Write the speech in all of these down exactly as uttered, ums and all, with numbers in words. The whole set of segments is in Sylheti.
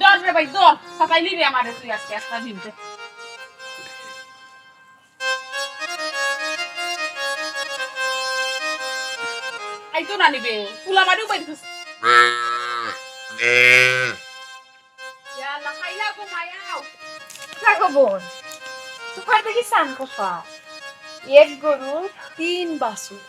ধর রে ভাই, ধর। সাতাইলি রে আমারে তুই আজকে একটা দিন। আইতো না নিবে। ফুলা মারি উবাই দিস। ইয়া আল্লাহ, খাইলা গো মায়াও। কিতা গো বোন? তুমার দেখি সান কথা। এক গরু, তিন বাছুর।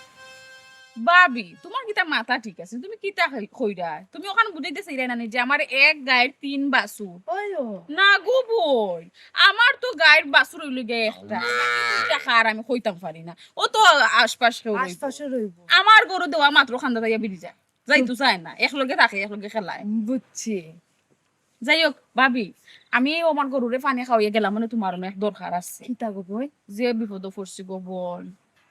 ভাবি, তুমার কিতা মাথা ঠিক আছে? তুমি কিতা কই-, কইরায়? তুমি অখান বুঝাইতে চাইরায় না নি যে আমার এক গাইর তিন বাছুর? ওই ও। না গো বোন, আমার তো গাইর বাছুর অইলো গিয়া একটা। বাকি দুইটা কার আমি কইতাম পারি না। ও তো আশপাশ কেউ রইবো। আশপাশে রইবো। আমার গরু দেওয়া মাত্র খান্দা যাইয়া বিড়ি যায়। যাইতো চায় না। একলগে থাকে, একলগে খেলায়। বুঝছি। যাই হোক, ভাবি, আমি এই আমার গরুরে পানি খাওয়াইয়া গেলাম, মানে তুমার অনেক দরকার আছে। কিতা গো বোন? যে বিপদো পড়ছি গো বোন।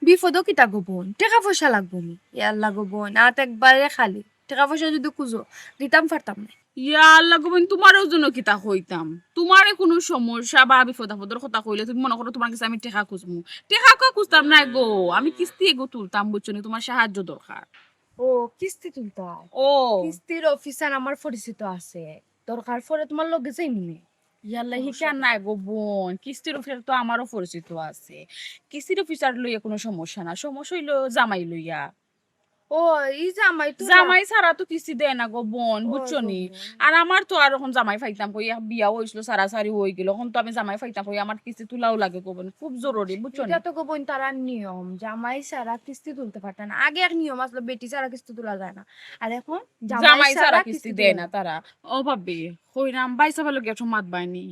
বিপদো কিতা গো বোন? টেকা পয়সা লাগবো নি? এ আল্লাহ গো বোন, আত একবারে খালি। টেকা পয়সা যদি খুঁজো, দিতাম পারতাম না। ইয়া আল্লাহ গো বোন, তুমারেও যেন কিতা কইতাম। তুমারে কুনু সমস্যা বা বিপদ আপদর কথা কইলে তুমি মনো করো তুমার গেছে আমি টেকা খুঁজমু। টেকা কই খুঁজতাম না গো, আমি কিস্তি এগু তুলতাম, বুঝছো নি? তুমার সাহায্য দরকার। ও, কিস্তি তুলতায়? ও। কিস্তির অফিসার আমার পরিচিত আছে, দরকার পড়লে তুমার লগে যাইমুনে। ইয়াল্লা, সমস্যা হিকা নাই। নাই গো বোন, কিস্তির অফিসার তো আমারও পরিচিত আছে। কিস্তির অফিসার লইয়া কুনু সমস্যা না, সমস্যা অইলো জামাই লইয়া। ও, ই জামাই তো জামাই ছাড়া তো কিস্তি দেয় না গো বোন, ও বুঝছো গো নি? বোন। আর আমার তো আর অখন জামাই পাইতাম কই, এক বিয়াও অইছিল, ছাড়াছাড়ি অইগেলো, অখন তো আমি জামাই পাইতাম কই, আমার কিস্তি তুলাও লাগে গো বোন, খুব জরুরি, বুঝছো নি? ইটা তো গো বোন তারার নিয়ম, জামাই ছাড়া কিস্তি তুলতে পারতা না। আগে এক নিয়ম আসলো, বেটি ছাড়া কিস্তি তুলা যায় না, আর অখন জামাই জামাই ছাড়া ছাড়া কিস্তি কিস্তি দেয় তুলা না যায়। তারা। ও ভাবি, কইরাম ভাইসাবর লগে একটু মাত বাইনি।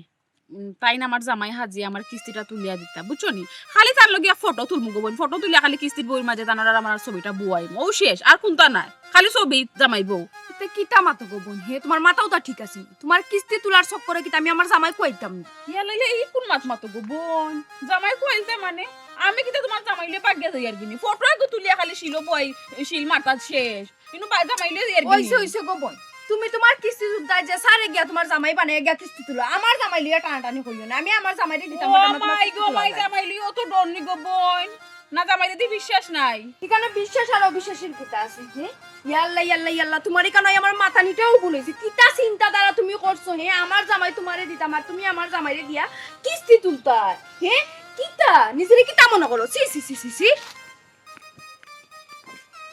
উম, তাইন আমার জামাই হাজি আমার কিস্তিটা তুলিয়া দিতা, বুঝছো নি? খালি তার লগে ফটো তুলমু গো বোন, ফটো তুলিয়া খালি কিস্তির বইর মাঝে তান আর আমার ছবিটা বওয়াইমু, অউ শেষ, আর কুন্তা নাই, খালি ছবি জামাই বউ। ইতা কিতা মাতো গো বোন, হে তুমার মাথাও তা ঠিক আছে নি? তুমার কিস্তি তুলার চক্করে কিতা আমি আমার জামাই খুয়াইতাম নি? ইয়া লাইলে ই কুন মাত মাতো গো বোন? জামাই খুয়াইতে মানে? আমি কিতা তুমার জামাই লইয়া বাগিয়া যাইয়ার গি নি? ফটো এগু তুলিয়া খালি শিলো বই, শিল মারতা শেষ। কিন্তু বা-, জামাই লইয়া যাইয়ার গি নি? অইছে, অইছে গো বোন। তুমি তুমার কিস্তি তুলতায় যে স্যারে গিয়া তুমার জামাই বানাইয়া গিয়া কিস্তি তুলো। আমার জামাই লইয়া টানাটানি করিও না। আমি আমার জামাইরে দিতাম, ও বাট আমার মাই গো, কিস্তি তুলা মাই, লাগে। জামাই লইয়া অত ডর নি গো বোন। না, জামাইরে দি বিশ্বাস নাই। ইখানো বিশ্বাস আর অবিশ্বাসের কিতা আছে, হে? ইয়াল্লা, ইয়াল্লা, ইয়াল্লা, তুমার ইখানো আমার মাতানিটাও ভুল অইছে। কিতা চিন্তাধারা তুমি করছো, হে? আমার জামাই তুমারে দিতাম আর তুমি আমার জামাইরে দিয়া কিস্তি তুলতায়, হে? কিতা? নিজেরে কিতা মনো করো? ছি, ছি, ছি, ছি, ছি।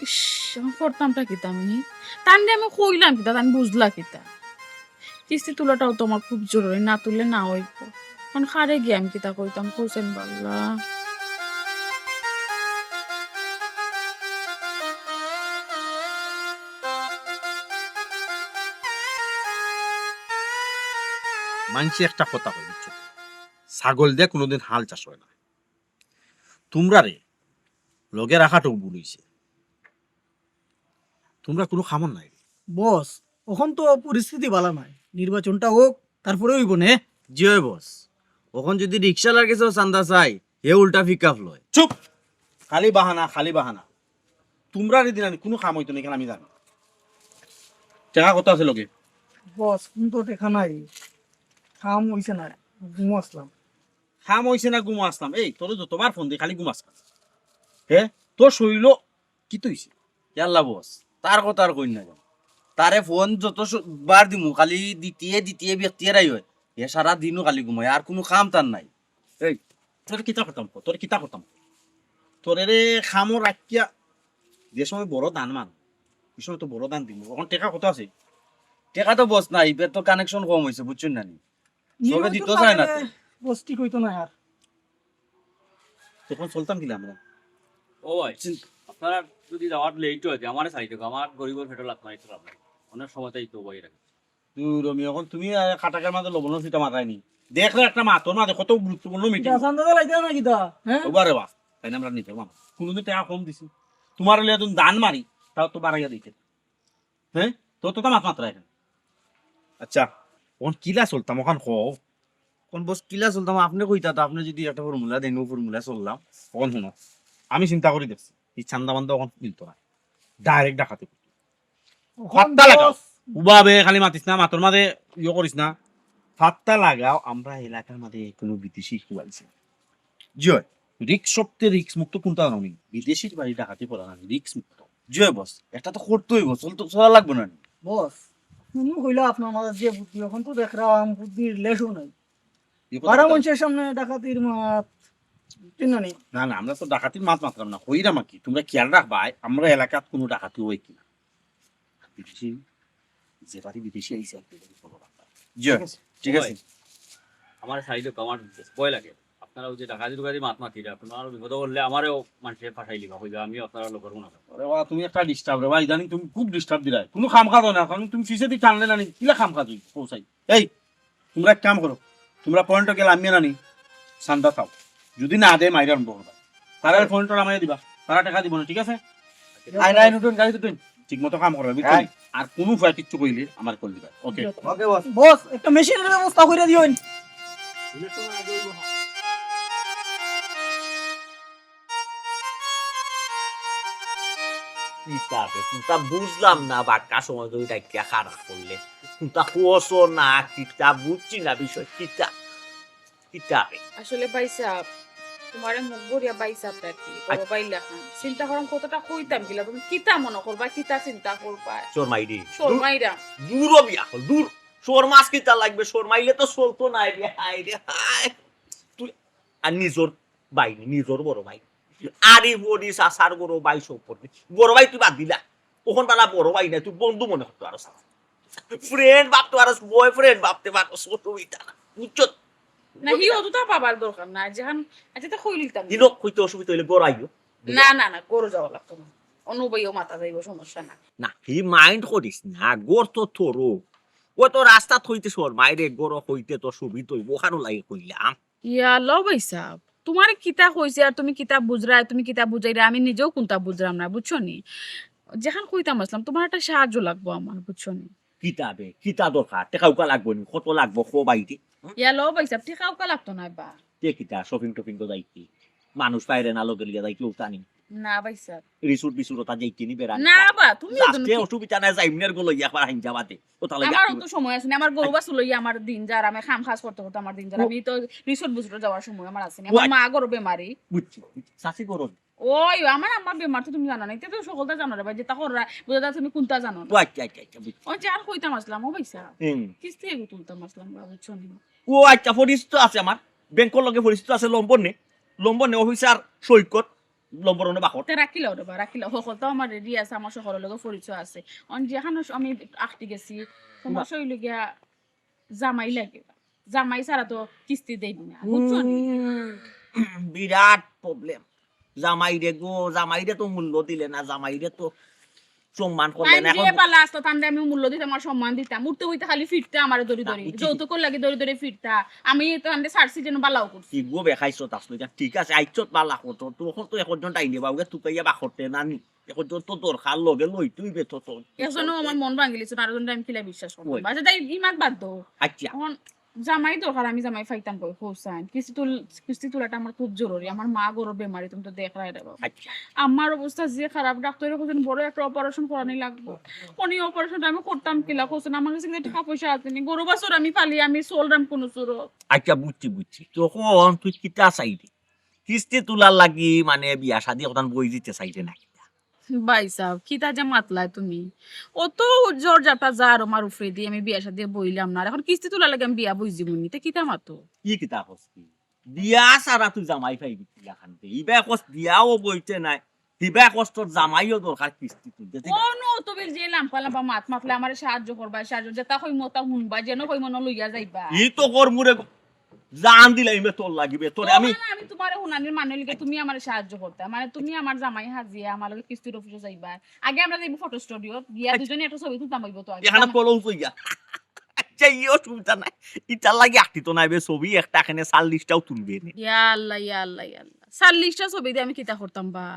ইশ, আমি করতামটা কিতা আমি? তানরে আমি কইলাম কিতা, তান বুঝলা কিতা? কিস্তি তুলাটাও তো আমার খুব জরুরি, না তুললে না অইবো। অখন কারে গিয়া আমি কিতা কইতাম, কইছেন বাল্লা। মানষে একটা কথা কয়, বুঝছো? ছাগল দিয়া কুনুদিন হাল চাষ অয় না। তুমরারে লগে রাখাটাও ভুল অইছে। তুমরা কুনু কামর নায়। বস, অখন তো পরিস্থিতি ভালা নায়, নির্বাচনটা অউক, তারপরে অইবো নে। জি অয় বস, অখন যুদি রিক্সাআলার গেছেও চান্দা চাই, হে উল্টা পিকআপ লয়। চুপ! খালি বাহানা, খালি বাহানা। তুমরারে দিয়া কুনু কাম অইতো নায়, ইখান আমি জানি। টেকা কত আছে লগে? বস, কুন্তা টেকা নাই, কাম অইছে না, ঘুমো আছলাম। কাম অইছে না, ঘুমো আছলাম। এই, তোরে যতবার ফোন দেই, খালি ঘুমাস। হে, তোর শরীলো কিতা অইছে? ইয়াল্লা বস, তার কথা আর কইন না। তারে ফোন যত স-, বার দিমু, খালি দিতিয়ে দিতিয়ে বিরক্ত অই যায়। হে সারা দিনও খালি ঘুমায়, আর কুনু কাম তার নাই। এই, তোরে কিতা করতাম ক, তোরে কিতা করতাম? তোরে রে কামো রাখিয়া, যে সময় বড় দান মান, অউ সময় তো বড় দান দিমু। অখন টেকা কত আছে? টেকা তো বস নাই, ইবার তো কানেকশন কম অইছে, বুঝছইন না নি? সবে দিতো চায় না তো। বস ঠিক অইতো না আর। তখন চলতাম কিলা আমরা? ও ভাই, আপনারা যুদি যাওয়াত লেট অয়, আমারে ছাড়ি দেউক্কা, আমার গরিবর পেটো লাথ মারিতো লাভ নাই। অনেক সময় তাই তো বই রাখে। দূর, আমি অখন তুমি আর কাটাকার মাঝে লবণর ছিটা মাখায় নি। দেখরে একটা মাতর মাঝে কত গুরুত্বপূর্ণ মিটিং। গাছ আন্দাজে লাইতে না কিতা? হ্যাঁ? ওবা রে বা, তাই না আমরা নিতে মামা। কুনুদিন টেকা কম দিছি। তুমার অইলে এতদিন দান মারি, তাও তো বাড়াইয়া দিতে। হ্যাঁ? তো, তো, তো মাত মাতরা এখানে। আচ্ছা, অখন কিলা চলতাম, অখন কও। অখন বস কিলা চলতাম, আপনে কইতা তো, আপনে যুদি একটা ফর্মুলা দেইন, অউ ফর্মুলা চললাম। অখন হুনো, আমি চিন্তা করি দেখছি, ই চান্দা বান্দা অখন মিলতো না। ডাইরেক্ট ডাকাতি করতো। অখন ফাত্তা লাগাও। বস। উবাবে খালি মাতিস না, মাতর মাঝে ইয়ে করিস না। ফাত্তা লাগাও, আমরা এলাকার মাঝে কুনু বিদেশি কেউ আইছে। জি অয়, রিস্ক সবতে রিস্ক মুক্ত কুনতা জানো নি? বিদেশির বাড়ি ডাকাতি করা না, রিস্ক মুক্ত। জি অয় বস, এটা তো করতে অইবো, চলতে, চলা লাগবো না নি? বস, হুনো, কইলা আপনার মাঝে যে বুদ্ধি, অখন তো দেখরাম বুদ্ধির লেশও নাই। বারা মানুষের সামনে ডাকাতির মাত, ঠিক না নি? না, না, আমরা তো ডাকাতির মাত মাতরাম না, কইরাম আর কি। তুমরা খিয়াল রাখবায়, আমরা এলাকাত কুনু ডাকাতি অয় কিনা। বিদেশি, যে বাড়ি বিদেশি আইছে আর কি, এটা খবর রাখবা। জি, ঠিক আছে। ঠিক আছে। আমার সাইডে কমান্ড ভয় লাগে। আপনারা ওই যে ডাকাতি ডুকাতি মাত মাতিরা, আপনারা বিপদে পড়লে আমারেও মানুষে ফাঁসাই লিবা, কইবা আমিও আপনারা লোকের মনে হয়। আরে বাবা, তুমি একটা ডিস্টার্ব রে ভাই, ইদানিং তুমি খুব ডিস্টার্ব দিরায়। কুনু কাম কাজ অয় না, কারণ তুমি পিছেদি টানলে না নি, কিলা কাম কাজ অইবো, কও চাই। এই, তুমরা এক কাম করো, তুমরা পয়েন্টো গেলে আমি না নি, চান্দা চাও। যদি না দেয়, মাইরা আরম্ভ করবা। তারার পয়েন্টো আমারে দিবা, তারা টেকা দিবো না, ঠিক আছে? আইন, আইন, উঠুন, গাড়িত উঠুন। ঠিক মতো কাম করবা, বুঝছো নি? আর কুনু উপায় কিচ্ছু কইলে আমারে কল দিবা। ওকে। ওকে, বস। বস, একটা মেশিনের ব্যবস্থা কইরা দিওইন। কিতা বে, কুনতা বুঝলাম না, বাক্কা সময় ধরি ডাকিয়া খারাপ করলে। কুনতা কওছো না, কিতা বুঝছি না বিষয়, কিতা? কিতা বে? আসলে ভাই সাহেব, তুমারে মুখ ভরিয়া ভাই সাহেব ডাকি, বড় ভাই লাখান। চিন্তা করলাম কতটা কইতাম কিলা, তুমি কিতা মনে করবা, কিতা চিন্তা করবা? শরমাই রে। শরমাইরা। দূর অবি আখল, দূর। শরমাস কিতা লাগবে, শরমাইলে তো চলতো না রে, হায় রে, হায়। তুই আর নিজর ভাই নি, নিজর বড় ভাই। আরি বড়ি চাচার বড় ভাই সম্পর্কে। বড় ভাই তুই বাদ দিলা। অখন বালা বড় ভাই না, তুই বন্ধু মনে করতো আরো চাচা। ফ্রেন্ড ভাবতো আরো বয়ফ্রেন্ড ভাবতে পারো, অসুবিধা না। বুঝছো? না, হি অতটা ভাবার দরকার না। যেখান, আচ্ছা, তা কইলিতাম। দিল কইতে অসুবিধা অইলে ঘর আইও। না, না, না, ঘর যাওয়া লাগতো না। অনু ভাইও মাতা যাইবো, সমস্যা না। না, হি মাইন্ড করিস না, ঘর তো তোরও। ও তো রাস্তাত কইতে শরমায় রে, ঘর কইতে তো সুবিধা অইবো, অখানো লাগি কইলাম। ইয়া, লও ভাই সাহেব, তুমারে কিতা কইছি আর তুমি কিতা বুঝরায়, তুমি কিতা বুঝাইরায়, আমি নিজেও কুনতা বুঝরাম না, বুঝছো নি? যেখান কইতাম আছলাম, তুমার একটা সাহায্য লাগবো আমার, বুঝছো নি? কিতা বে, কিতা দরকার? টেকা উকা লাগবো নি? কত লাগবো, কও বাইরে। ইয়া, লও ভাই সাহেব, টেকা উকা লাগতো নায় বা। তে কিতা, শপিং টপিং তো যাইতি? মানুষ পাইরে না লগে লইয়া যাইতি, উতা নি? না ভাই সাহেব। রিসোর্ট বিসোর্ট ওটা যাইতি নি বেড়া? না বা, তুমি লাস্টে অসুবিধা নাই, যাইমনের গো লইয়া একবার হাইঞ্জা বাদে। ওটা লইয়া আমারও তো সময় আছে না, আমার গরু বাছুর লইয়া আমার দিন যার, আমি কাম কাজ করতে করতে আমার দিন যার, আমি তো রিসোর্ট বিসোর্টে যাওয়ার সময় আমার আছে না। আমার মা ঘরো বেমারি। বুঝছি, বুঝছি। চাচি ঘরো? ওই, আমার আম্মা বেমার তো তুমি জানো না, ইতা তো সকলতা জানো রে ভাই, যেটা কররা, বুঝা যায় তুমি কুনটা জানো না। ও আচ্ছা, আচ্ছা, আচ্ছা, বুঝছি। ওই যে আর কইতাম আছলাম, ও ভাই সাহেব, হুম। কিস্তি এগু তুলতাম আছলাম, বা বুঝছো নি? ও আচ্ছা, পরিচিত আছে আমার, ব্যাংকর লগে পরিচিত আছে, লম্বর নে, লম্বর নে, অফিসার সৈকত, লম্বর অনে বাকর। তে রাখিলাও রে বা, রাখিলাও, সকলতা আমার রেডি আছে, আমার সকলর লগে পরিচয় আছে। অন যেখানো আমি আটকি গেছি, সমস্যা অইলো গিয়া জামাই লাগে। জামাই ছাড়া তো কিস্তি দেইব না, বুঝছো নি? হুম, বিরাট প্রবলেম। জামাইরে গো, জামাইরে তো মূল্য দিলে না, জামাইরে তো সম্মান করলে না। যে এখন বালা আসতো, তানরে আমি মূল্য দিতাম আর সম্মান দিতাম। উঠতে বইতে খালি ফিরতা আমারে ধরি ধরি। যৌতুকর লাগি ধরি ধরি ফিরতা। আমি তানরে ছাড়ছি যেন বালাও করছি। কি গো বেখাইছো তাস লইয়া? ঠিক আছে, আইছত বালা করতো। তখন তো এখন জন টাইনে বাউগে তুকাইয়া বা করতে না নি। এখন যত দরকার লগে লইতে অইবে তো তোর। এজন্য আমার মন ভাঙিলিছে, আর জন্য আমি কিলা বিশ্বাস করতাম। ওই। আচ্ছা, তাই ইমান বাদ দাও। আচ্ছা। এখন জামাই দরকার, আমি জামাই পাইতাম কই, হোসেন। কিস্তি তুল-, কিস্তি তোলাটা আমার খুব জরুরি। আমার মা ঘরো বেমারি, তুমি তো দেখরায় রে বাবা। আচ্ছা। আমার অবস্থা যে খারাপ, ডাক্তারে কইছইন বড় একটা অপারেশন করানি লাগবো। উনি অপারেশনটা আমি করতাম কিলা, কইছইন আমার কাছে কিন্তু টাকা পয়সা আছে নি। গরু বাছুর আমি পালি, আমি চলরাম কুনু সুরত। আচ্ছা, বুঝছি, বুঝছি। তখন তুই কিতা চাইলি? কিস্তি তুলার লাগি মানে বিয়া শাদি অখন বই দিতে চাইলে না কিতা? ভাই সাহেব, কিতা যে মাতলায় তুমি? অত ঝড় ঝাপটা যার আমার উপরেদি, আমি বিয়া শাদি বইলাম না। আর এখন কিস্তি তুলার লাগি আমি বিয়া বই যাইমু নি, তে কিতা মাতো? কি কিতা কস কি? বিয়া ছাড়া তুই জামাই পাইবি কিলা খানতে? ইবা কস বিয়াও বইতে নায়, হিবা কস তোর জামাইও দরকার কিস্তি তুলতে, ঠিক আছে? ও নো, তুমি যে লাম্বা লাম্বা মাত মাতলে আমারে সাহায্য করবা, সাহায্য যেটা কইমু ওটা হুনবা, যেন কইমু অনো লইয়া যাইবা। ই তো করমু রে, জান দিলাইমে তোর লাগিবে, তোরে আমি ও না, আমি তোমারে হুনানির মানে অইলো গি তুমি আমারে সাহায্য করতা, মানে তুমি আমার জামাই হাজিয়া আমার লগে কিস্তির অফিসো যাইবা। আগে আমরা যাইমু ফটো স্টুডিওত, গিয়া দুইজনে একটা ছবি তুলতাম অইবো তো আগে। এখানে কলম কইয়া। আচ্ছা, ই অসুবিধা নাই, ইটার লাগি আঁকতি তো নাই বে, ছবি একটা এখানে চাল্লিশটাও তুলবে নে। ইয়া আল্লাহ, ইয়া আল্লাহ, ইয়া আল্লাহ, চাল্লিশটা ছবি দি আমি কিতা করতাম বা?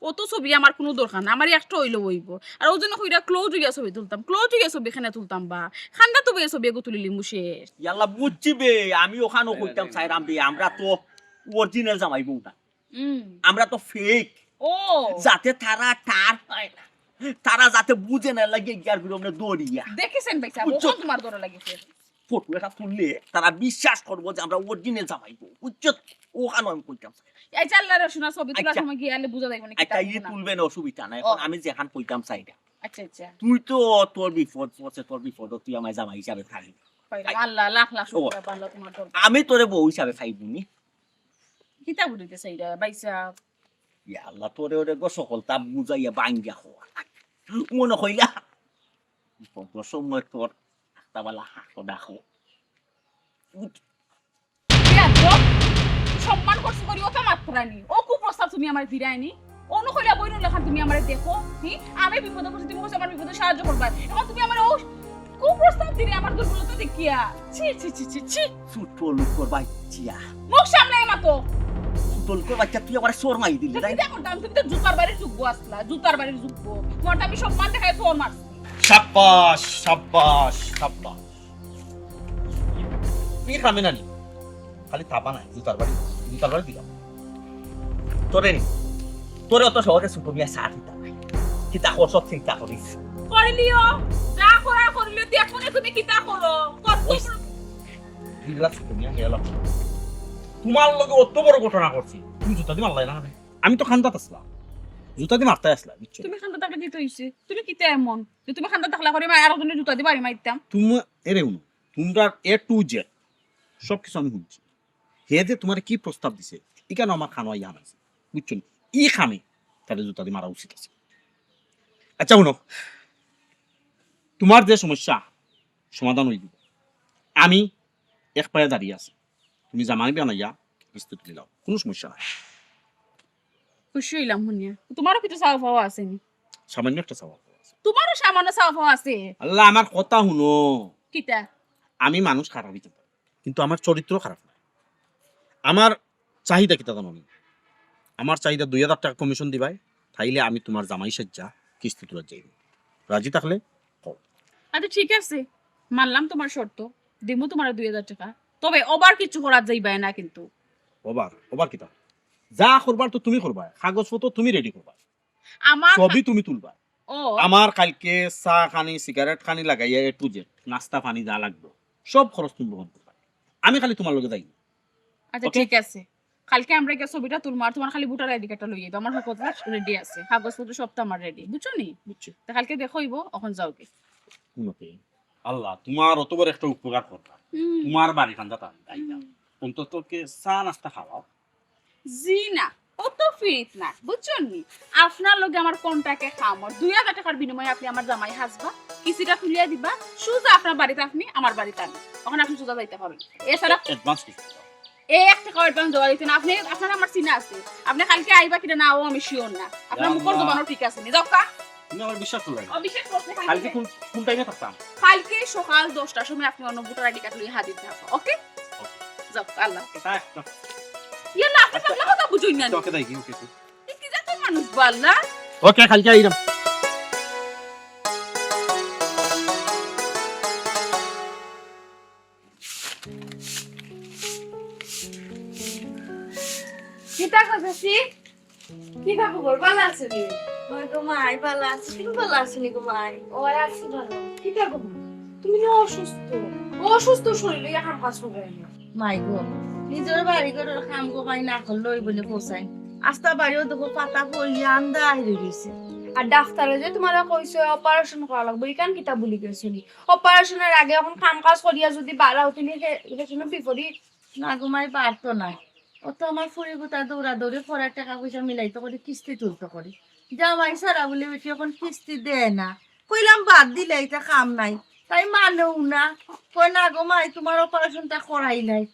অত ছবি আমার কুনু দরকার না, আমার একটা অইলেও অইবো। আর অউ জন্য কইরা ক্লোজ অইয়া ছবি তুলতাম, ক্লোজ অইয়া ছবি কেনে তুলতাম বা? কান্দাত বইয়া ছবি এগু তুলিলিমু শেষ। ইয়াল্লা, বুঝছি বে, আমি অখানও কইতাম চাইরাম বে, আমরা তো অরিজিনাল জামাই বউ না, হুম। আমরা তো ফেক। ও। যাতে তারা টের পায় না, তারা যাতে বুঝে না লাগে গিয়ার গুলো আমরা দৌড়িয়া। দেখছেন ভাই সাহেব, বুঝছো? অখন তোমার দৌড়া লাগিছে। ফটো একটা তুললে তারা বিশ্বাস করবো যে আমরা অরিজিনাল জামাই বউ, বুঝছো? অখানও আমি কইতাম চাই। এই যে আল্লাহ রসুনা ছবি তোলার আচ্ছা। সময় গিয়া আলে বুঝা যাইবো না, আচ্ছা, কিতা ই বলবো না। তুলবে না, অসুবিধা নাই। এখন ও। আমি যেখান কইতাম চাইরাম, আচ্ছা, আচ্ছা। তুই তো তোর বিপদ পড়ছে, তোর বিপদ তুই আমার জামাই হিসাবে থাকবি। কইলাম, আল্লাহ লাখ লাখ শুকরিয়া, ভালো তোমার দরকার। আমি তোরে বউ হিসাবে খাইবো নি। কিতা বুঝাইতে চাইরা ভাইসাব? ইয়া আল্লাহ, তোরে ওরে গো সকল তাপ বুঝাইয়া বাঙ্গিয়া হওয়া মনে হইলা। বিপদ সময় তোর একটা বেলা হাঁকো ডাকো। বেয়াদব, সম্মান করছি করি অতা মাতরায়নি। অউ কুপ্রস্তাব তুমি আমারে দিরায়নি। অনু কইলা বইনর লাখান তুমি আমারে দেখো। হি, আমি বিপদো পড়ছি, তুমি কইছো আমার বিপদো সাহায্য করবা। এখন তুমি আমারে অউ কুপ্রস্তাব দিরায় আমার দুর্বলতা দেখিয়া। ছি, ছি, ছি, ছি, ছি। ছোট লোকর বাচ্চা। মুখ সামলাইয়া মাতো। ছোট লোকর বাচ্চা, তুই আমারে চড় মারি দিলি, তো তাই? কিতা করতাম? তুমি তো জুতার বাড়ির যোগ্য আছলা, জুতার বাড়ির যোগ্য। তোমার তো আমি সম্মান দেখাই চড় মারছি। সাব্বাস, সাব্বাস, সাব্বাস। তুই খামে না নি? খালি থাবা নাই, জুতার বাড়ি, জুতার বাড়ি দিলাম। তোরে নি, তোরে অত সহজে ছোট মিয়া ছাড় দিতাম না। কিতা কর, সব চিন্তা করিস। করিলিও, যা করার করিলিও, দেখো না তুমি কিতা করো। কত ওই বিড়লা ছোট মিয়া গেল। তোমার লগে অত বড় ঘটনা করছি, তুমি জুতা দি মারলাই না কেনে? আমি তো খান্দাত আছলাম, জুতা দি মারতায় আছলাম, বুঝছো? তুমি খান্দাত থাকলে কিতা অইছে? তুমি কিতা এমন যে তুমি খান্দাত থাকলা করি আর একজনে জুতা দি বাড়ি মারতাম? তুমি এরে হুনো, তোমরা A to Z সব কিছু আমি শুনছি। হে যে তোমারে কি প্রস্তাব দিছে, ইখানো আমার খানো আইয়া হামাইছে, বুঝছো নি? ই খামে তারে জুতা দি মারা উচিত আছে। আচ্ছা হুনো, তোমার যে সমস্যা সমাধান অই দিবো। আমি এক পায়ে দাঁড়িয়ে আছি, তুমি জামাই বানাইয়া কিস্তি তুলি লাও, কোনো সমস্যা নাই। খুশি অইলাম হুনিয়া। তোমারও কিছু চাওয়া পাওয়া আছে নি? সামান্য একটা চাওয়া পাওয়া আছে। তোমারও সামান্য চাওয়া পাওয়া আছে? আল্লাহ, আমার কথা হুনো। কিতা? আমি মানুষ খারাপ অইতে পারি, কিন্তু আমার চরিত্র খারাপ না। আমার চাহিদা কিতা জানো নি? আমার চাহিদা দুই হাজার টাকা কমিশন দিবায়, তাইলে আমি তোমার জামাই সাইজ্জা কিস্তি তুলাত যাইমু। রাজি থাকলে কও। আচ্ছা, ঠিক আছে, মানলাম তোমার শর্ত, দিমু তোমারে দুই হাজার টাকা, তবে ওভার কিছু করাত যাইবায় না কিন্তু। ওভার, ওভার কিতা? যা করবার তো তুমি করবায়, কাগজপত্র তুমি রেডি করবায়, আমার ছবি তুমি তুলবায়। ও আমার কালকে চা খানি, সিগারেট খানি লাগাইয়া A to Z, নাস্তা পানি যা লাগবো, সব খরচ তুমি বহন করবায়। আমি খালি তোমার লগে যাই। আচ্ছা, ওকে। ঠিক আছে, কালকে আমরা গিয়া ছবিটা তুলমু, আর তোমার খালি ভোটার আইডি কার্ডটা লই আইবা। আমার কাগজপত্র রেডি আছে, কাগজপত্র সব তো আমার রেডি, বুঝছো নি? বুঝছি। তে কালকে দেখা অইবো, অখন যাওগি। হুনো তে, আল্লাহ, তোমার অত বড় একটা উপকার করলাম। হুম। তোমার বাড়ি খান্দাত আমি আইলাম। হুম। অন্তত কে চা নাস্তা খাওয়াও। জি না, অত ফিরিত না, বুঝছো নি? আপনার লগে আমার কন্টাকে খামর, দুই হাজার টাকার বিনিময়ে আপনি আমার জামাই হাজবা, কিস্তিটা তুলিয়া দিবা, সুজা আপনার বাড়িত আপনি, আমার বাড়িত আমি। অখন আপনি সুজা যাইতা পারইন। এছাড়া অ্যাডভান্স কিছু দাও। এই এক টাকাও অ্যাডভান্স দেওয়া দিতে না। আপনি, আপনার আমার চিনা আছে। আপনি কালকে আইবা কিনা না, ও আমি শিওর না। আপনার মুখর জবানও ঠিক আছে নি। যাও কা। তুমি আমার বিশ্বাস করলে না। অবিশ্বাস করতে কালকে কোন, কোন টাইমে থাকতাম? কালকে সকাল দশটার সময় আপনি অন্য ভোটার আইডি কার্ড লইয়া হাজির থাকবা। ওকে? যাও, আল্লাহ হাফেজ। তা একটা ইয়াল্লা, আপনি পাগলা কথা বুঝইন না। ওকে, thank you, ওকে। এ কি জাতের মানুষ বা আল্লাহ? ওকে, কালকে আইরাম। কিতা কথা সি? কিতা খবর? ভালা আছো নি? ওই গো মাই, ভালা আছি। তুমি ভালা আছো নি গো মাই? ও, আছি ভালা। কিতা খবর? তুমি না অসুস্থ। অসুস্থ শরীর লইয়া কাম কাজ করবে না। মাই গো, নিজর বাড়ি ঘরর কাম গো মাই না করলে অইবো নি কওছাইন? আস্তা বাড়িও দেখো পাতা পড়িয়া আন্দাইর অই গেছে। আর ডাক্তারে যে তোমারে কইছে অপারেশন করা লাগবো, ইখান কিতা ভুলি গেছো নি? অপারেশনের আগে অখন কাম কাজ করিয়া যদি বাড়াও, তুমি হে-, হেজন্য বিপরীত। না গো মাই, পারতো না। অত আমার ফুড়ি গুতা দৌড়াদৌড়ি করার, টেকা পয়সা মিলাইতো করি, কিস্তি তুলতো করি। জামাই ছাড়া বুলে বেটি অখন কিস্তি দেয় না। কইলাম বাদ দিলে ইতা কাম নাই, তাই মানেও না। কয় না গো মাই, তোমার অপারেশনটা করাইলাই।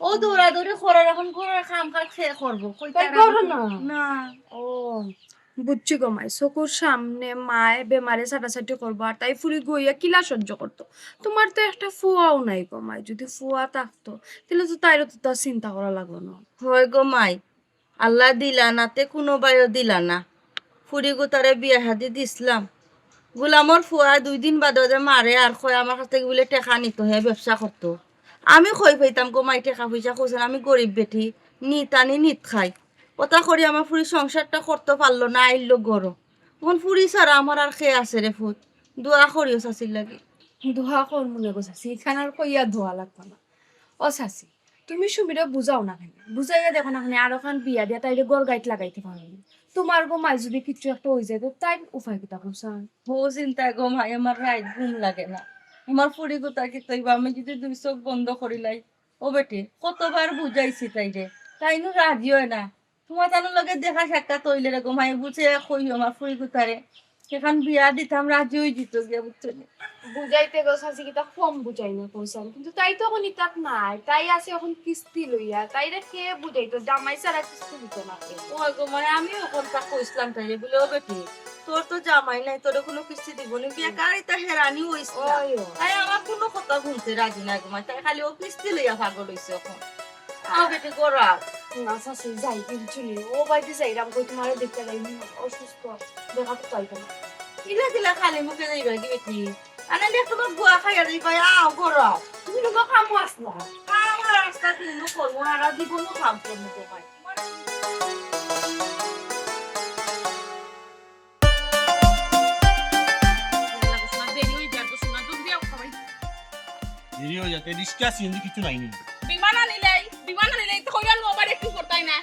ও দৌড়াদৌড়ি করার, অখন ঘরর কাম কাজ কে করবো? কই তাই তারা করো না। না। ও, বুঝছি গো মাই, চকুর সামনে মায় বেমারে ছাটাছাটি করবো, আর তাই ফুড়ি গইয়া কিলা সহ্য করতো? তোমার তো একটা ফুয়াও নাই গো মাই, যদি ফুয়া থাকতো, তাইলে তো তাইরও তো তার চিন্তা করা লাগলো না। হয় গো মাই, আল্লাহ দিলা না তে কোনো বাইও দিলা না। ফুড়ি গুতারে বিয়া হাদি দিছলাম, গুলামর ফুয়া দুই দিন বাদে যে মারে আর কয় আমার কাছ থাকি বুলে টেকা নিতো, হে ব্যবসা করতো। আমি কই পাইতাম গো মাই টেকা পয়সা? কইছইন আমি গরিব বেটি, নিত আনি নিত খাই। অতা করি আমার ফুড়ি সংসারটা করতো পারলো না, আইলো ঘরো। অখন ফুড়ি ছাড়া আমার আর কে আছে রে ফুত? দোয়া করিও চাচির লাগি। দোয়া করমু নে গো চাচি, ইখান আর কইয়া দোয়া লাগবো না। ও চাচি, তুমি সুমিরে বুঝাও না কেনে? বুঝাইয়া দেখো না কেনে, আর অখান বিয়া দিয়া তাইরে ঘর গাইত লাগাইতে পারো নি। তুমার গো মাই যুদি কিচ্ছু একটা অই যায়, তে তাইন উপায় কিতা কইছাইন? ও চিন্তায় গো মাই, আমার রাইত ঘুম লাগে না। আমার ফুড়ি গুতা কিতা অইবো, আমি যুদি দুই চউখ বন্ধ করিলাই। ও বেটি, কতবার বুঝাইছি তাইরে, তাইনও রাজি অয় না। তুমার তানর লগে দেখা সাক্ষাৎ অইলে রে গো মাই, বুঝে কইও আমার ফুড়ি গুতারে। এখান বিয়া দিতাম, রাজি অই যিতো গিয়া, বুঝছো নি? বুঝাইতে গো চাচি, কিতা কম বুঝাই না কইছাইন, কিন্তু তাই তো অখন ইতাত নাই, তাই আছে অখন কিস্তি লইয়া, তাইরে কে বুঝাইতো, জামাই ছাড়া কিস্তি দিতো না কে। ও গো মাই, আমিও অখন তা কইছলাম তাইরে, বুলে, "ও বেটি, তোর তো জামাই নাই, তোরে কুনু কিস্তি দিবো নি, বেকার ইতা হেরানি অইছ না।" ওই, ওই। তাই আমার কুনু কথা হুনতে রাজি না গো মাই, তাই খালি ও কিস্তি লইয়া পাগল অইছে অখন। আও বেটি, গড়াও। না চাচি, যাই কিন্তু চলি। ও বাড়িত যাইরাম কই, তুমারে দেখতে যাই, অসুস্থ, দেখা তো পাইতাম না। ইলা কিলা খালি মুখে যাইবা গি বেটি? আনাইলে একটু গুয়া খাইয়া যাইবা, আও গড়াও। তুমি তো কামো আছ না। আমার রাস্তা তুমি করবো, আর জীবনও কাম করবো তোমায়। দেরি অই যার তো, শোনা, জলদি আও, সবাই। দেরি অই যার, রিক্সা, সিএনজি কিচ্ছু নাই নি। বিমান আনিলাই, বিমান আনিলাই, তো কইয়াল ওভার অ্যাক্টিং করতাই না।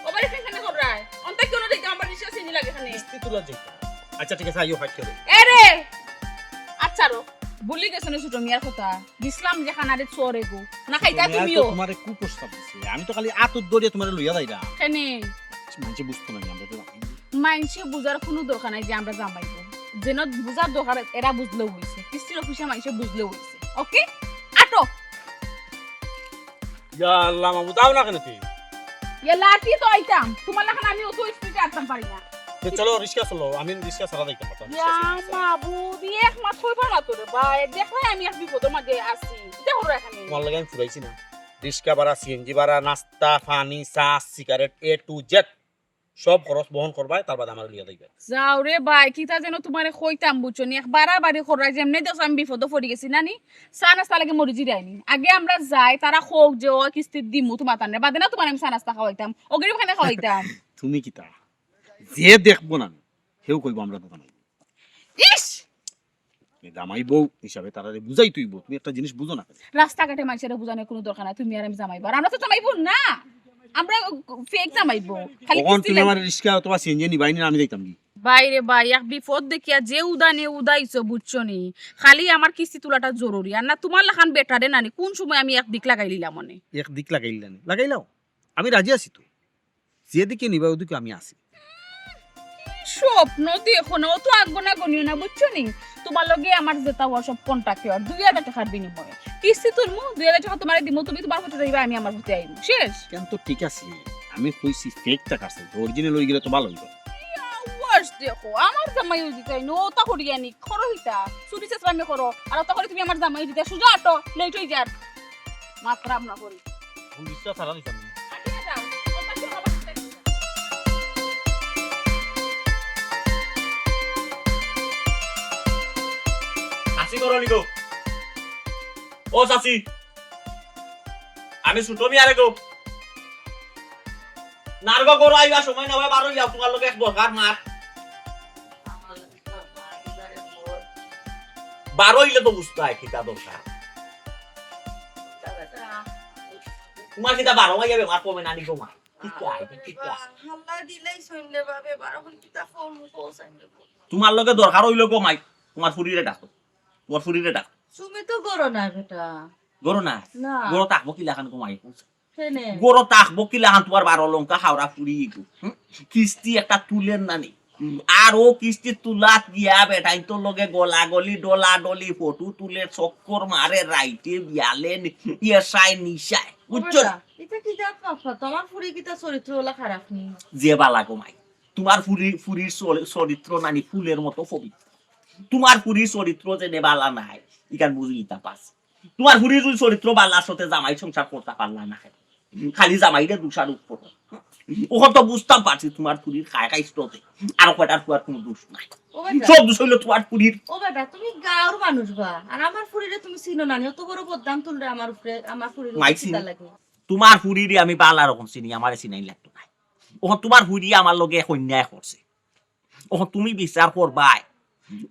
ওভার অ্যাক্টিং কেনে কররায়? অন্তে কেনে দেখতাম আমার রিক্সা সিএনজি লাগে এখানে। কিস্তি তুলা যাইতাম। আচ্ছা, ঠিক আছে, আইও, ফাইট করো। এ রে! আচ্ছা রো, ভুলি গেছো নি ছোট মিয়ার কথা? দিছলাম যে খানা রে চোরে গো। না খাইতা তুমিও। তোমারে কুপ্রস্তাব দিছে। আমি তো খালি আতর দরিয়া তোমারে লইয়া যাইরাম। কেনে? মানষে বুঝতো না নি, আমরা তো জামাই। মানষে বুঝার কুনু দরকার নাই যে আমরা জামাই বউ। যেন বুঝার দরকার, এরা বুঝলেও অইছে। কিস্তির অফিসে মানষে বুঝলেও অইছে। ওকে? আটো। ইয়া আল্লাহ, মাবুদ, আও না কেনে তুই? ইয়া লাঠি তো আইতাম। তুমার লাখান আমি অত স্পিডে আটতাম পারি না। তো চলো, রিক্সা চলো। আমি রিক্সা ছাড়া যাইতাম পারতাম না। ইয়া মাবুদ, এক মাত কইবা না তো রে ভাই। দেখো আমি এক বিপদর মাঝে আছি। ইতা করো এখানে। তুমার লগে আমি ফুরাইছি না। রিক্সা ভাড়া, সিএনজি ভাড়া, নাস্তা, পানি, চা, সিগারেট, A to Z। সব খরচ বহন করবায়, তার বাদে আমারে লইয়া যাইবায়। যাও রে ভাই, কিতা যেন তুমারে কইতাম, বুঝছো নি? এক বাড়াবাড়ি কররায়, যেমনে দেখছো আমি বিপদো পড়ি গেছি, না নি? চা নাস্তা লাগি মরি জিরায় নি। আগে আমরা যাই, তারা কউক যে, "ও কিস্তিত দিমু তুমার তানরে, বাদে না তুমারে আমি চা নাস্তা খাওয়াইতাম, ও গরিব খানে খাওয়াইতাম।" তুমি কিতা? যে দেখবো না, হেউ কইবো আমরা তো জামাই। ইস! এ জামাই বউ হিসাবে তারারে বুঝাইতে অইবো। তুমি একটা জিনিস বুঝো না। রাস্তাঘাটে মানষরে বুঝানোর কুনু দরকার নাই, তুমি আর আমি জামাই বউ। আর আমরা তো জামাই বউ না, আমরা ফেক জামাই বউ। খালি অখন কিস্তি তুমি লাগে। আমার রিক্সা অথবা সিএনজি নিবাই নি, আমি যাইতাম গি। ভাই রে ভাই, এক বিপদ দেখিয়া যে উদানে উদাইছো, বুঝছো নি? খালি আমার কিস্তি তুলাটা জরুরি, আর না তুমার লাখান বেটারে নানি কুন সময় আমি এক দিক লাগাই লিলাম মনে। এক দিক লাগাইলা নি? লাগাইলাও, আমি রাজি আছি তো। যেদিকে নিবা ওদিকে আমি আছি। স্বপ্ন দেখো না, অত আগ না গনিও না, বুঝছো নি? তুমার লগে আমার যেতা অওয়া সব কন্ট্রাক্টর, দুই হাজার টেকার বিনিময়ে। কিস্তি তুলমু, দুই হাজার টেকা তুমারে দিমু, তুমি তুমার পথে যাইবা, আমি আমার পথে আইমু। শেষ। কেন তো ঠিক আছে, আমি কইছি ফেক টেকা আছে, অরিজিনাল অইগেলে তো ভালা অইবো। ইয়া, ওয়াশ দেখো, আমার জামাই অই দিতাই নি, অতা করিয়া নি, করো হিতা, চুরি চেঁচড়ামি করো, আর অতা করি তুমি আমার জামাই দিতায়, সুজা আটো, লেট অই যার। মাতরাম না করি। ফুল রিক্সা ছাড়া নিতাম না। চাচি ঘরো নি গো। ও চাচি, আমি ছোট মিয়ারে গো। নারগো ঘরো আইবার সময় না অয়, বারো ইয়াও, তুমার লগে এক দরকার মার। বারো অইলে তো বুঝতায় কিতা দরকার। তুমার কিতা বারো মাইয়া বেমার কমে না নি গো মা? কিতা, কিতা? হাল্লা দিলেই শুনলে বাবে, বারো অখন কিতা ফোন কো সাইন। তুমার লগে দরকার অইলো গো মাই, তুমার ফুরিরে ডাকো। তুমার ফুরিরে ডাকো। তুমি তো ঘরো না বেটা। ঘরো না? না। ঘরো থাকবো কিলাখান গো মাই? কেনে? ঘরো থাকবো কিলাখান তুমার বারো লঙ্কা হাওড়া ফুরি গো? হুম? কিস্তি একটা তুলের না নি? আর ও কিস্তি তুলাত গিয়া বেটাইন্তর লগে গলাগলি, ডলাডলি, ফটো তুলের, চক্কর মারে রাইতে বিয়ালে, নি-, এসায় নিশায়। বুঝছো নি? বেটা, ইতা কি জাত মাত মাতো? আমার ফুরি কিতা চরিত্র অলা খারাপ নি? যে বালা গো মাই। তুমার ফুরি, ফুরির চরি-, চরিত্র নানি ফুলের মতো পবিত্র। তুমার ফুরির চরিত্র যেনে বালা নায়, ইখান বুঝি ইতা পাস। তুমার ফুরির যুদি চরিত্র বালা অইতো তে জামাই সংসার করতা পারলা না। খালি জামাইরে দোষারোপ করো। অখন তো বুঝতাম পারছি তুমার ফুরির খায় খাইছলতে। আর কয়টার ফুয়ার কুনু দোষ নাই। ও বেটা। সব দোষ অইলো তুমার ফুরির। ও বেটা, তুমি গাঁওর মানুষ বা, আর আমার ফুরিরে তুমি চিনো না নি, অত বড় বদনাম তুলরে আমার উপরে, আমার ফুরির উপরে মাই কিতা চিনি। লাগে? তুমার ফুরিরে আমি বালা রকম চিনি, আমারে চিনাই লাগতো নায়। অখন তুমার ফুরিয়ে আমার লগে এক অন্যায় করছে। অখন তুমি বিচার করবায়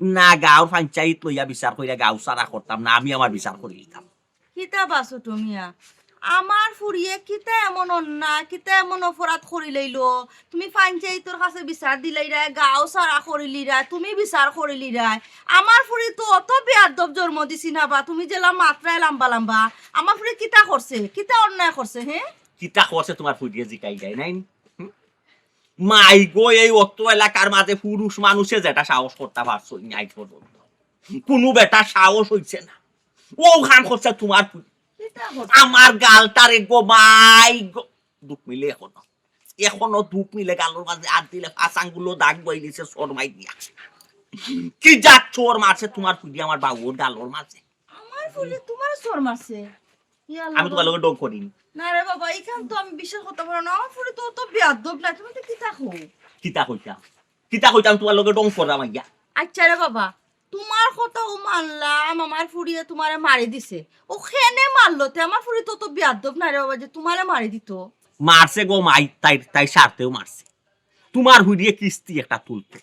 না গাঁওর পঞ্চায়েত লইয়া বিচার করিয়া গাঁও ছাড়া করতাম না, আমি আমার বিচার করি দিতাম। কিতা বা ছোট মিয়া, আমার ফুড়িয়ে কিতা এমন অন্যায়, কিতা এমন অপরাধ করিলাইলো? তুমি পঞ্চায়েতর কাছে বিচার দিলাইরায়, গাঁও সারা করিলিরায়, তুমি বিচার করিলিরায়। আমার ফুড়ি তো অত বেয়াদব জন্ম দিছি না বা, তুমি যেলা মাতরায় লাম্বা লাম্বা। আমার ফুড়ি কিতা করছে, কিতা অন্যায় করছে, হে? কিতা করছে তুমার ফুড়িয়ে জিকাইরায় নায়নি? হুম? মাই গো, এই অত্র এলাকার মাঝে পুরুষ মানুষে যেটা সাহস করতা পারছে না আইজ পর্যন্ত। কুনু বেটার সাহস অইছে না। অউ কাম করছে তুমার ফুড়ি। কিতা করছে? আমার গালটারে গো মাই গো। দুখ মিলে এখনো। এখনো দুখ মিলে গালর মাঝে আত দিলে পাঁচ আঙ্গুলো দাগ বই দিছে চড় মাই দিয়া। কি জাত চড় মারছে তুমার ফুড়ি আমার বাবুর গালর মাঝে। আমার ফুড়ি তুমার চড় মারছে? ইয়া আল্লাহ আমি তুমার বাবা। লগে ঢং করিনি। না রে বাবা, ইখান তো আমি বিশ্বাস করতাম পারি না। আমার ফুড়ি তো অত বেয়াদব না, তুমি তো কিতা কও? কিতা কইতাম? কিতা কইতাম তুমার লগে ঢং করা মাইয়া? আচ্ছা রে বাবা, তুমার কথাও মানলাম, আমার ফুড়িয়ে তুমারে মারি দিছে। অউ কেনে মারলো তে? আমার ফুড়ি তো অত বেয়াদব না রে বাবা যে তুমারে মারি দিতো। মারছে গো মাই, তাই, তাই স্বার্থেউ মারছে। তুমার ফুড়িয়ে কিস্তি একটা তুলতো।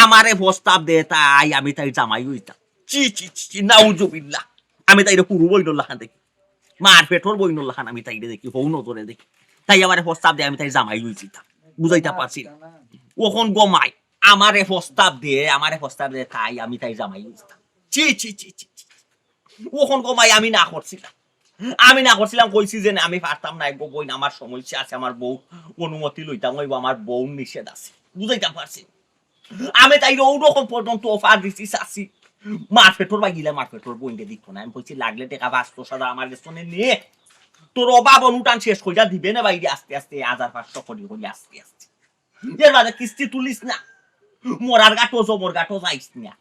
আমারে প্রস্তাব দে তাই আমি তাইর জামাই অইতাম। ছি, ছি, ছি, ছি, নাউজুবিল্লাহ। আমি তাইরে পুরু বইনর লাখান দেখি। মার পেটর বইনর লাখান আমি তাইরে দেখি, হউ নজরে দেখি। তাই আমারে প্রস্তাব দে আমি তাইর জামাই অইযিতাম। বুঝাইতাম পারছি না। অখন গো মাই, আমারে প্রস্তাব দে, আমারে প্রস্তাব দে তাই আমি তাইর জামাই অইযিতাম। ছি, ছি, ছি, ছি, ছি। অখন গো মাই আমি না করছিলাম। আমি না করছিলাম, কইছি যে না, আমি পারতাম না গো বইন, আমার সমস্যা আছে, আমার বউ অনুমতি লইতাম অইবো, আমার বউর নিষেধ আছে। বুঝাইতাম পারছি। আমি তাইরে অউ রকম পর্যন্ত offer দিছি চাচি। মার পেটর বাগিলা, মার পেটর বইনরে দিতো না। আমি কইছি লাগলে টেকা পাঁচ দশ হাজার আমার গেছ থনে নে। তোর অভাব অনটন শেষ কইরা দিবে না বাইরে আস্তে আস্তে, হাজার পাঁচশো করি করি আস্তে আস্তে। এর বাদে কিস্তি তুলিস না। মরার ঘাটো জমর ঘাটো যাইস না।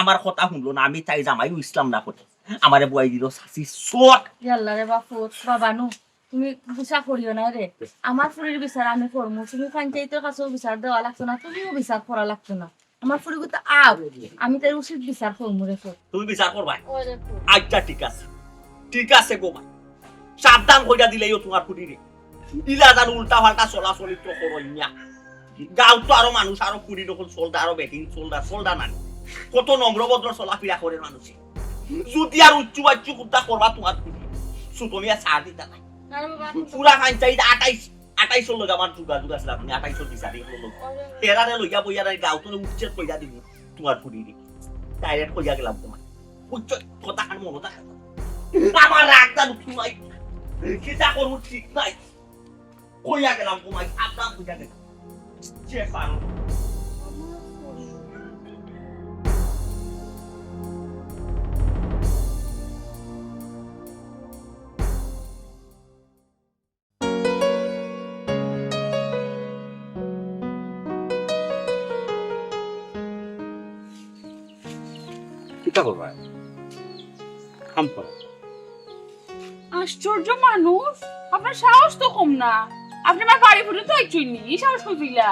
আমার কথা হুনলো না, আমি তাইর জামাই অইছলাম না কইয়া। আমারে বওয়াই দিলো চাচি চড়। ইয়াল্লা রে বাফুত, বাবা নু, তুমি গুসা করিও না রে। আমার ফুড়ির বিচার আমি করমু, তুমি পঞ্চায়েতর কাছেও বিচার দেওয়া লাগতো না, তুমিও বিচার করা লাগতো না। আমার ফুড়ি গুতা আও, আমি তাইর উচিত বিচার করমু রে ফুত। তুমি বিচার করবায়? ওই রে ফুত। আচ্ছা, ঠিক আছে, ঠিক আছে গো মাই, সাবধান কইরা দিলাইও তুমার ফুড়িরে। ইলা যেন উল্টা পাল্টা চলাচলিত্র করইন না। গাঁওত তো আরো মানুষ, আরো ফুড়ি অকল চলদা, আরো বেটিন চলদা, চলদা নানি। কত নম্র ভদ্র চলাফিরা করের মানুষে। যুদি আর উচ্চু বাচ্চু কুত্তা করবা তুমার ফুড়ি, সুতমিয়া ছাড় দিতা নায়। না রে বাবা, আমি তো পুরা পঞ্চায়েত আটাইশ, আটাইশর লগে আমার যোগাযোগ আছিল, আপনি আটাইশর বিচারি অকলর লগে। ওরে। হেরারে লইয়া বইয়া নাই, গাঁওত উচ্ছেদ কইরা দিমু তুমার ফুড়িরে। Direct কইয়া গেলাম তুমার। বুঝছো? কথাখান মনো থাকে। আমার রাগটা ঢুকি নাই। কিতা করমু ঠিক নাই। কইয়া গেলাম গো মাই, সাবধান কইয়া গেলাম। যে পারো। কিতা করবা? কাম করো। আশ্চর্য মানুষ, আপনার সাহস তো কম না। আপনে আমার বাড়ি পর্যন্ত আইছইন নি, ই সাহস কই পাইলা?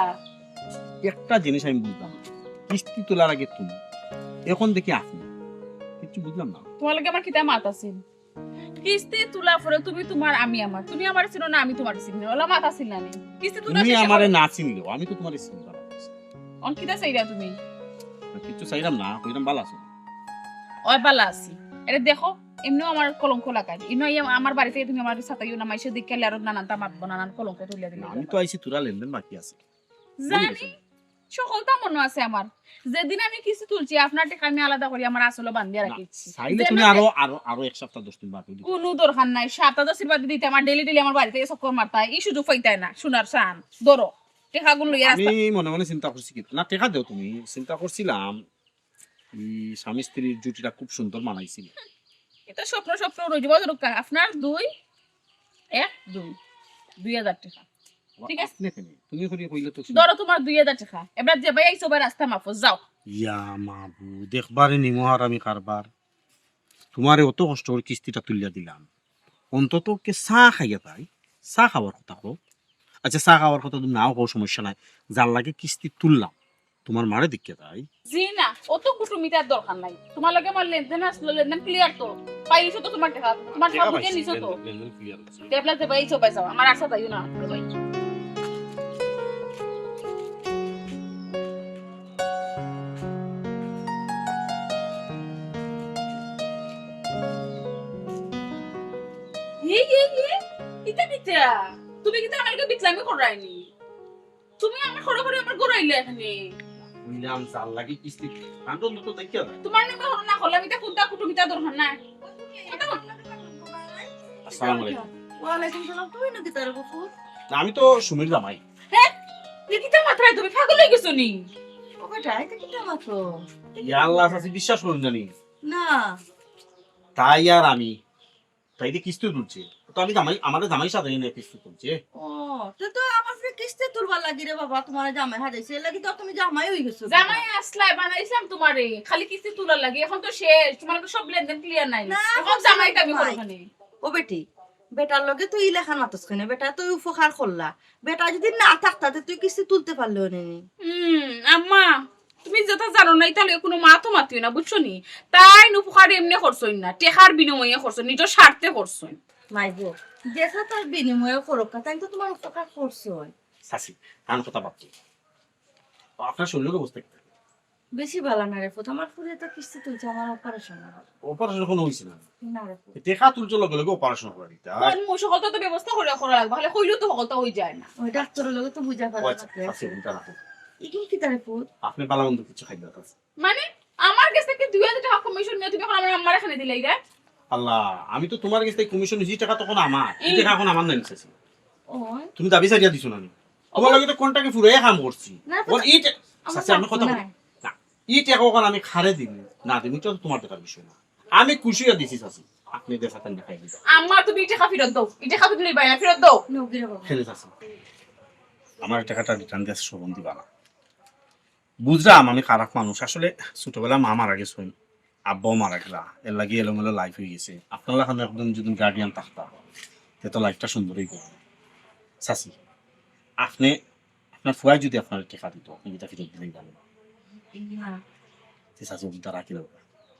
একটা জিনিস আমি বুঝলাম না, কিস্তি তোলার আগে তুমি, এখন দেখি আপনি, কিচ্ছু বুঝলাম না। তুমার লগে আমার কিতা মাত আছিল? কিস্তি তুলা পরে তুমি তুমার, আমি আমার। তুমি আমারে চিনো না, আমি তুমারে চিনি না। অলা মাত আছিল না নি? কিস্তি তুলা তুমি শেষে আমারে না চিনলেও আমি তো তুমারে চিনতাম। অন কিতা চাইরা তুমি? না, কিচ্ছু চাইরাম না, কইরাম ভালা আছো। ওই ভালা আছি। এরে দেখো, এমনেও আমার কলঙ্ক লাগাইল। ইনো আইয়া আমার বাড়ি থাকি তুমি আমারে সাতাইও না, মাইনষে দেখিয়া আরো নানানতা মাতবো, নানান কলঙ্ক তুলিয়া দিলে। না, আমি তো আইছি, থুড়া লেনদেন বাকি আছে। জানি, সকলতা মনো আছে আমার। যেদিন আমি কিস্তি তুলছি, আপনার টেকা আমি আলাদা করি আমার আসলো বান্ধিয়া রাখিছি। চাইলে তুমি আরো, আরো, আরো এক সপ্তাহ দশ দিন বাদ দিও। কুনু দরকার নাই, সপ্তাহ দশ দিন বাদ দিতে আমার daily daily আমার বাড়ি থাকি চক্কর মারতায়, ই সুযোগ পাইতায় না, সোনার চান। ধরো, টেকাগুন লইয়া আমি মনে মনে চিন্তা করছি কি, না, টেকা দেও তুমি, চিন্তা করছিলাম, ই স্বামী স্ত্রীর জুটিটা খুব সুন্দর মানাইছিল। ইতা স্বপ্ন, স্বপ্ন রই যাইবো, ধরো, আপনার দুই, এক, দুই, দুই হাজার টেকা। ঠিক আছে? আপনি কেন? তুমি করি কইলে তো ধরো তুমার দুই হাজার টেকা। এবার যে ভাই আইছো ভাই রাস্তা মাফো, যাও। ইয়া মাবুদ, একবারে নিমহারামি কারবার। তুমারে অত কষ্ট করি কিস্তিটা তুলিয়া দিলাম। অন্তত কে চা খাইয়া যাই, চা খাওয়ার কথা কও। আচ্ছা, চা খাওয়ার কথা তুমি নাও কও, সমস্যা নাই। যার লাগি কিস্তি তুললাম, তুমার মারে দেখিয়া যাই। জি না, অত কুটুমিতার দরকার নাই। তুমার লগে আমার লেনদেন আসলো, লেনদেন clear তো। পাইছো তো তুমার টেকা, তুমার সব বুঝে নিছো তো। লেনদেন clear হইছে। দেখলা যে ভাই, সবাই যাও, আমার আশা যাইও না, ভাই। এই, এই, এই, ইতা কিতা? তুমি কিতা আমার লগে বিটলামি কররায়নি? তুমি আমার খরে খরে আমার ঘরো আইলা এখানে। কইলাম, যার লাগি কিস্তি, কান্দন তো দেখিয়া না। তোমার নামে হলো না, হলাম, ইতা কুন্তা কুটুম, ইতা দরকার নাই। কথা বল। আসসালামু আলাইকুম। ওয়ালাইকুম সালাম। তুমি না কিতা রে বাপু? না, আমি তো সুমির জামাই। হ্যাঁ? এ কিতা মাতরায় তুমি? পাগল অই গেছো নি? ও বেটা, এটা কিতা মাতো? ইয়া আল্লাহ, চাচি বিশ্বাস করুন জানি। না। তাই আর আমি, তাই যে কিস্তি তুলছে। তো আমি জামাই, আমারে জামাই সাজাই নিয়া কিস্তি তুলছে। ও, তো, তো আমার ফিরে কিস্তি তুলবার লাগি রে বাবা, তোমার জামাই হাজাইছে, এর লাগি তো তুমি জামাই অই গেছো। জামাই আসলাই বানাইছিলাম তোমারে, খালি কিস্তি তুলার লাগি। এখন তো শেষ, তোমার তো সব লেনদেন ক্লিয়ার নাই। না, এখন এখন জামাই দাবি করো নাই। ওখানে। ও বেটি, বেটার লগে তুই ইলাখান মাতস কেনে? বেটা তুই উপকার করলা, বেটা যদি না থাকতা তে তুই কিস্তি তুলতে পারলে নি। হুম, আম্মা, তুমি যেটা জানো না, তাহলে কোনো মা তো মাতিও না, বুঝছো নি? তাই উপকার এমনি করছইন না, টেকার বিনিময়ে করছইন, নিজের স্বার্থে করছইন। মাইগো, যেটা তার বিনিময়ে করুক, তাই তো তোমার উপকার করছইন। চাচি, কান কথা ভাবছি। আপনার শরীরের অবস্থা কি? বেশি ভালা না রে পুত, আমার ফুরে তো কিস্তি তুলছে, আমার অপারেশন। অপারেশন কোনো হইছে না? না রে পুত। টেকা তুলছে লগে লগে অপারেশন করে দিতে হয়। কোন মু-, সকলটা তো ব্যবস্থা করে করা লাগবে, খালি কইলেও তো সকলটা হই যায় না। ওই ডাক্তারের লগে তো বুঝা ও আচ্ছা, পারা আচ্ছা, চিন্তা না করো। ইগুন কিতা রে পুত? আপনি ভালা মন্দ কিছু খাইবেন, আচ্ছা। মানে, আমার গেছ থাকি দুই হাজার টেকা কমিশন নিয়া তুমি এখন আমার আম্মার এখানে দিলাই রে? আল্লাহ, আমি তো তোমার গেছ থাকি কমিশন নিছি, টেকা তখন আমার, এই টেকা এখন আমার নাই, চাচি। ওই। তুমি দাবি ছাড়িয়া দিছো না নি? তোমার লগে তো কোনটাকে ফুরাইয়া কাম করছি। না, তো ওর এই টে-, আমার চাচি, আমি কথা বলি। না, এই টেকা ওখানে আমি খারে দিমু, না দিমু, এটা তো তোমার দেখার বিষয় না। আমি খুশি হয়ে দিছি, চাচি। আপনি দেখা তান দেখাই দিবেন। আম্মা, তুমি এই টেকা ফেরত দাও। এই টেকা তুমি নিবাই না, ফেরত দাও। নগিরে বাবা। খেলে চাচি। আমার টেকাটা রিটার্ন দিয়ে শোভন দিবা না। বুঝলাম আমি খারাপ মানুষ। আসলে ছোটবেলা মা মারা গেছে, আব্বাও মারা গেলা, এর লাগি এলোমেলো লাইফ হয়ে গেছে। আপনার লাখান একদম যদি গার্ডিয়ান থাকতা, তে তো লাইফটা সুন্দর হইতো। চাচি, আপনি, আপনার ফুয়ায় যদি আপনার টেকা দিত, আপনি এটা ফেরত দিলেই ভালো। না। তে চাচি, ওটা রাখি দেবো।